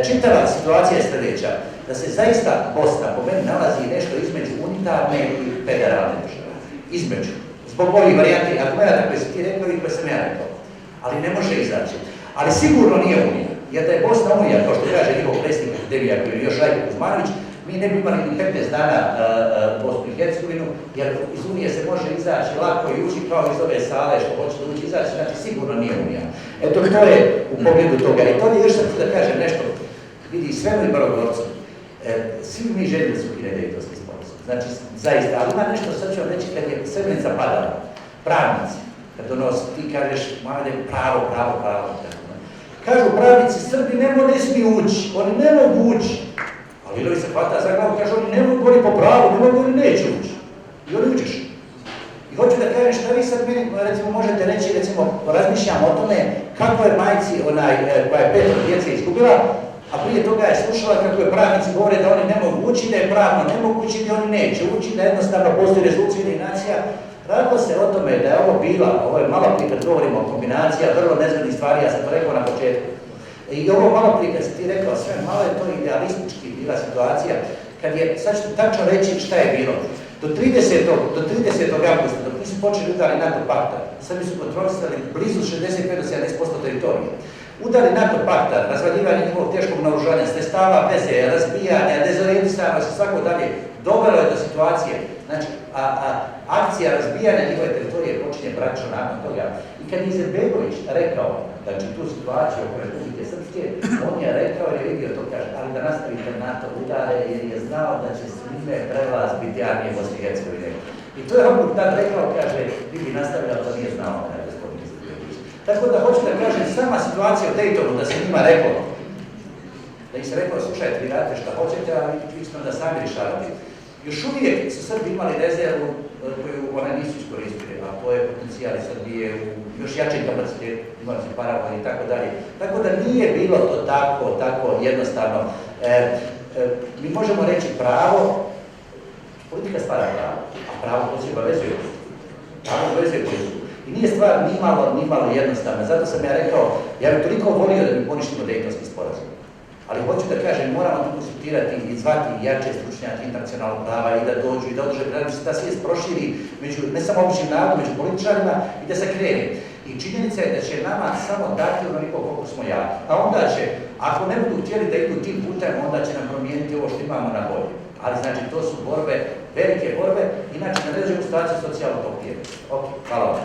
čitava situacija je sljedeća, da se zaista Bosna po meni nalazi nešto između unitarne i federalne države. Između. Zbog ovih varijanti argumenta koje si ti rekao i koje sam ja rekao. Ali ne može izaći. Ali sigurno nije Unija. Jer da je Bosna Unija, kao što kaže njihov predsjednik Devija koji je još Rajko Kuzmanović, mi ne bi imali ni 15 dana Bosnu i Hercegovinu, jer iz Unije se može izaći lako i ući kao iz ove sale što hoćete ući izaći, znači sigurno nije Unija. Eto, to je u pogledu toga. I to je još sad da kažem nešto, vidi svemu i Barogorcu. Svi mi željeli su Dejtonski sporazum. Znači, zaista, ali ima nešto, sad ću vam reći, kad je Srebrenica padala, pravnici, kad donosi, ti kažeš, Mohamed je pravo. Kažu pravnici, Srbi ne smiju ući, oni ne mogu ući. A Vidovi se hvata za glavu, kaže, oni ne mogu gori po pravu, ne mogu gori neće ući. I oni uđeš. I hoću da kažem šta vi sad meni, recimo, možete reći, recimo, razmišljam o tome kako je majci, koja je 5 djece izgubila, A prije toga je slušala kako je pravnici govore da oni ne mogu ući, da je pravno nemogući i da oni neće ući, da jednostavno postoji rezolucija Ujedinjenih nacija. Radilo se o tome da je ovo bila, ovo je malo prije kad govorimo o kombinacija vrlo nezgodnih stvari, ja sam to rekao na početku. I ovo malo prije kad si ti rekao sve, malo je to idealistički bila situacija, kad je, sad ću tačno reći šta je bilo. Do 30. augusta, dok nisu počeli udari NATO pakta, Srbi su kontrolisali blizu 65 do 70% teritorije. Udari NATO pakta, razvaljivanje njihovog teškog naoružanja, sredstava veze, razbijanja, dezorientisanosti, svako dalje, dovelo je do situacije. Znači, akcija razbijanja njihove teritorije počinje praktično nakon toga. I kad je Izetbegović rekao, znači tu situaciju oko Republike Srpske, on je rekao jer je vidio to, kaže, ali da nastavite NATO udare jer je znao da će svime prelaz biti armije Bosne i Hercegovine. I to je on tad rekao, kaže, vi bi nastavljali, to nije znao, ne, gospodin Izetbegović. Tako da hoću da kažem, sama situacija u Daytonu, da se njima rekao, da im se rekao, slušajte, vi radite šta hoćete, ali vi ćete onda sami rješavati. Još uvijek su Srbi imali rezervu koju one nisu iskoristili, a to je potencijali Srbije u još jačim kapacitetu, imali su paravoli i tako dalje. Tako da nije bilo to tako jednostavno. Mi možemo reći pravo, politika stvara pravo, a pravo to se obavezuje. Pravo obavezuje politiku. I nije stvar ni malo jednostavna. Zato sam ja rekao, ja bih toliko volio da mi poništimo Dejtonski sporazum. Ali hoću da kažem, moramo tu konsultirati i zvati jače stručnjake internacionalnog prava i da dođu i da održe predavanje, da se ta svijest proširi među, ne samo običnim narodom, među političarima i da se krene. I činjenica je da će nama samo dati onoliko koliko smo jaki. A onda će, ako ne budu htjeli da idu tim putem, onda će nam promijeniti ovo što imamo na bolje. Ali znači to su borbe, velike borbe, inače ne dođemo u situaciju socijalnog okvira. Ok, hvala vam.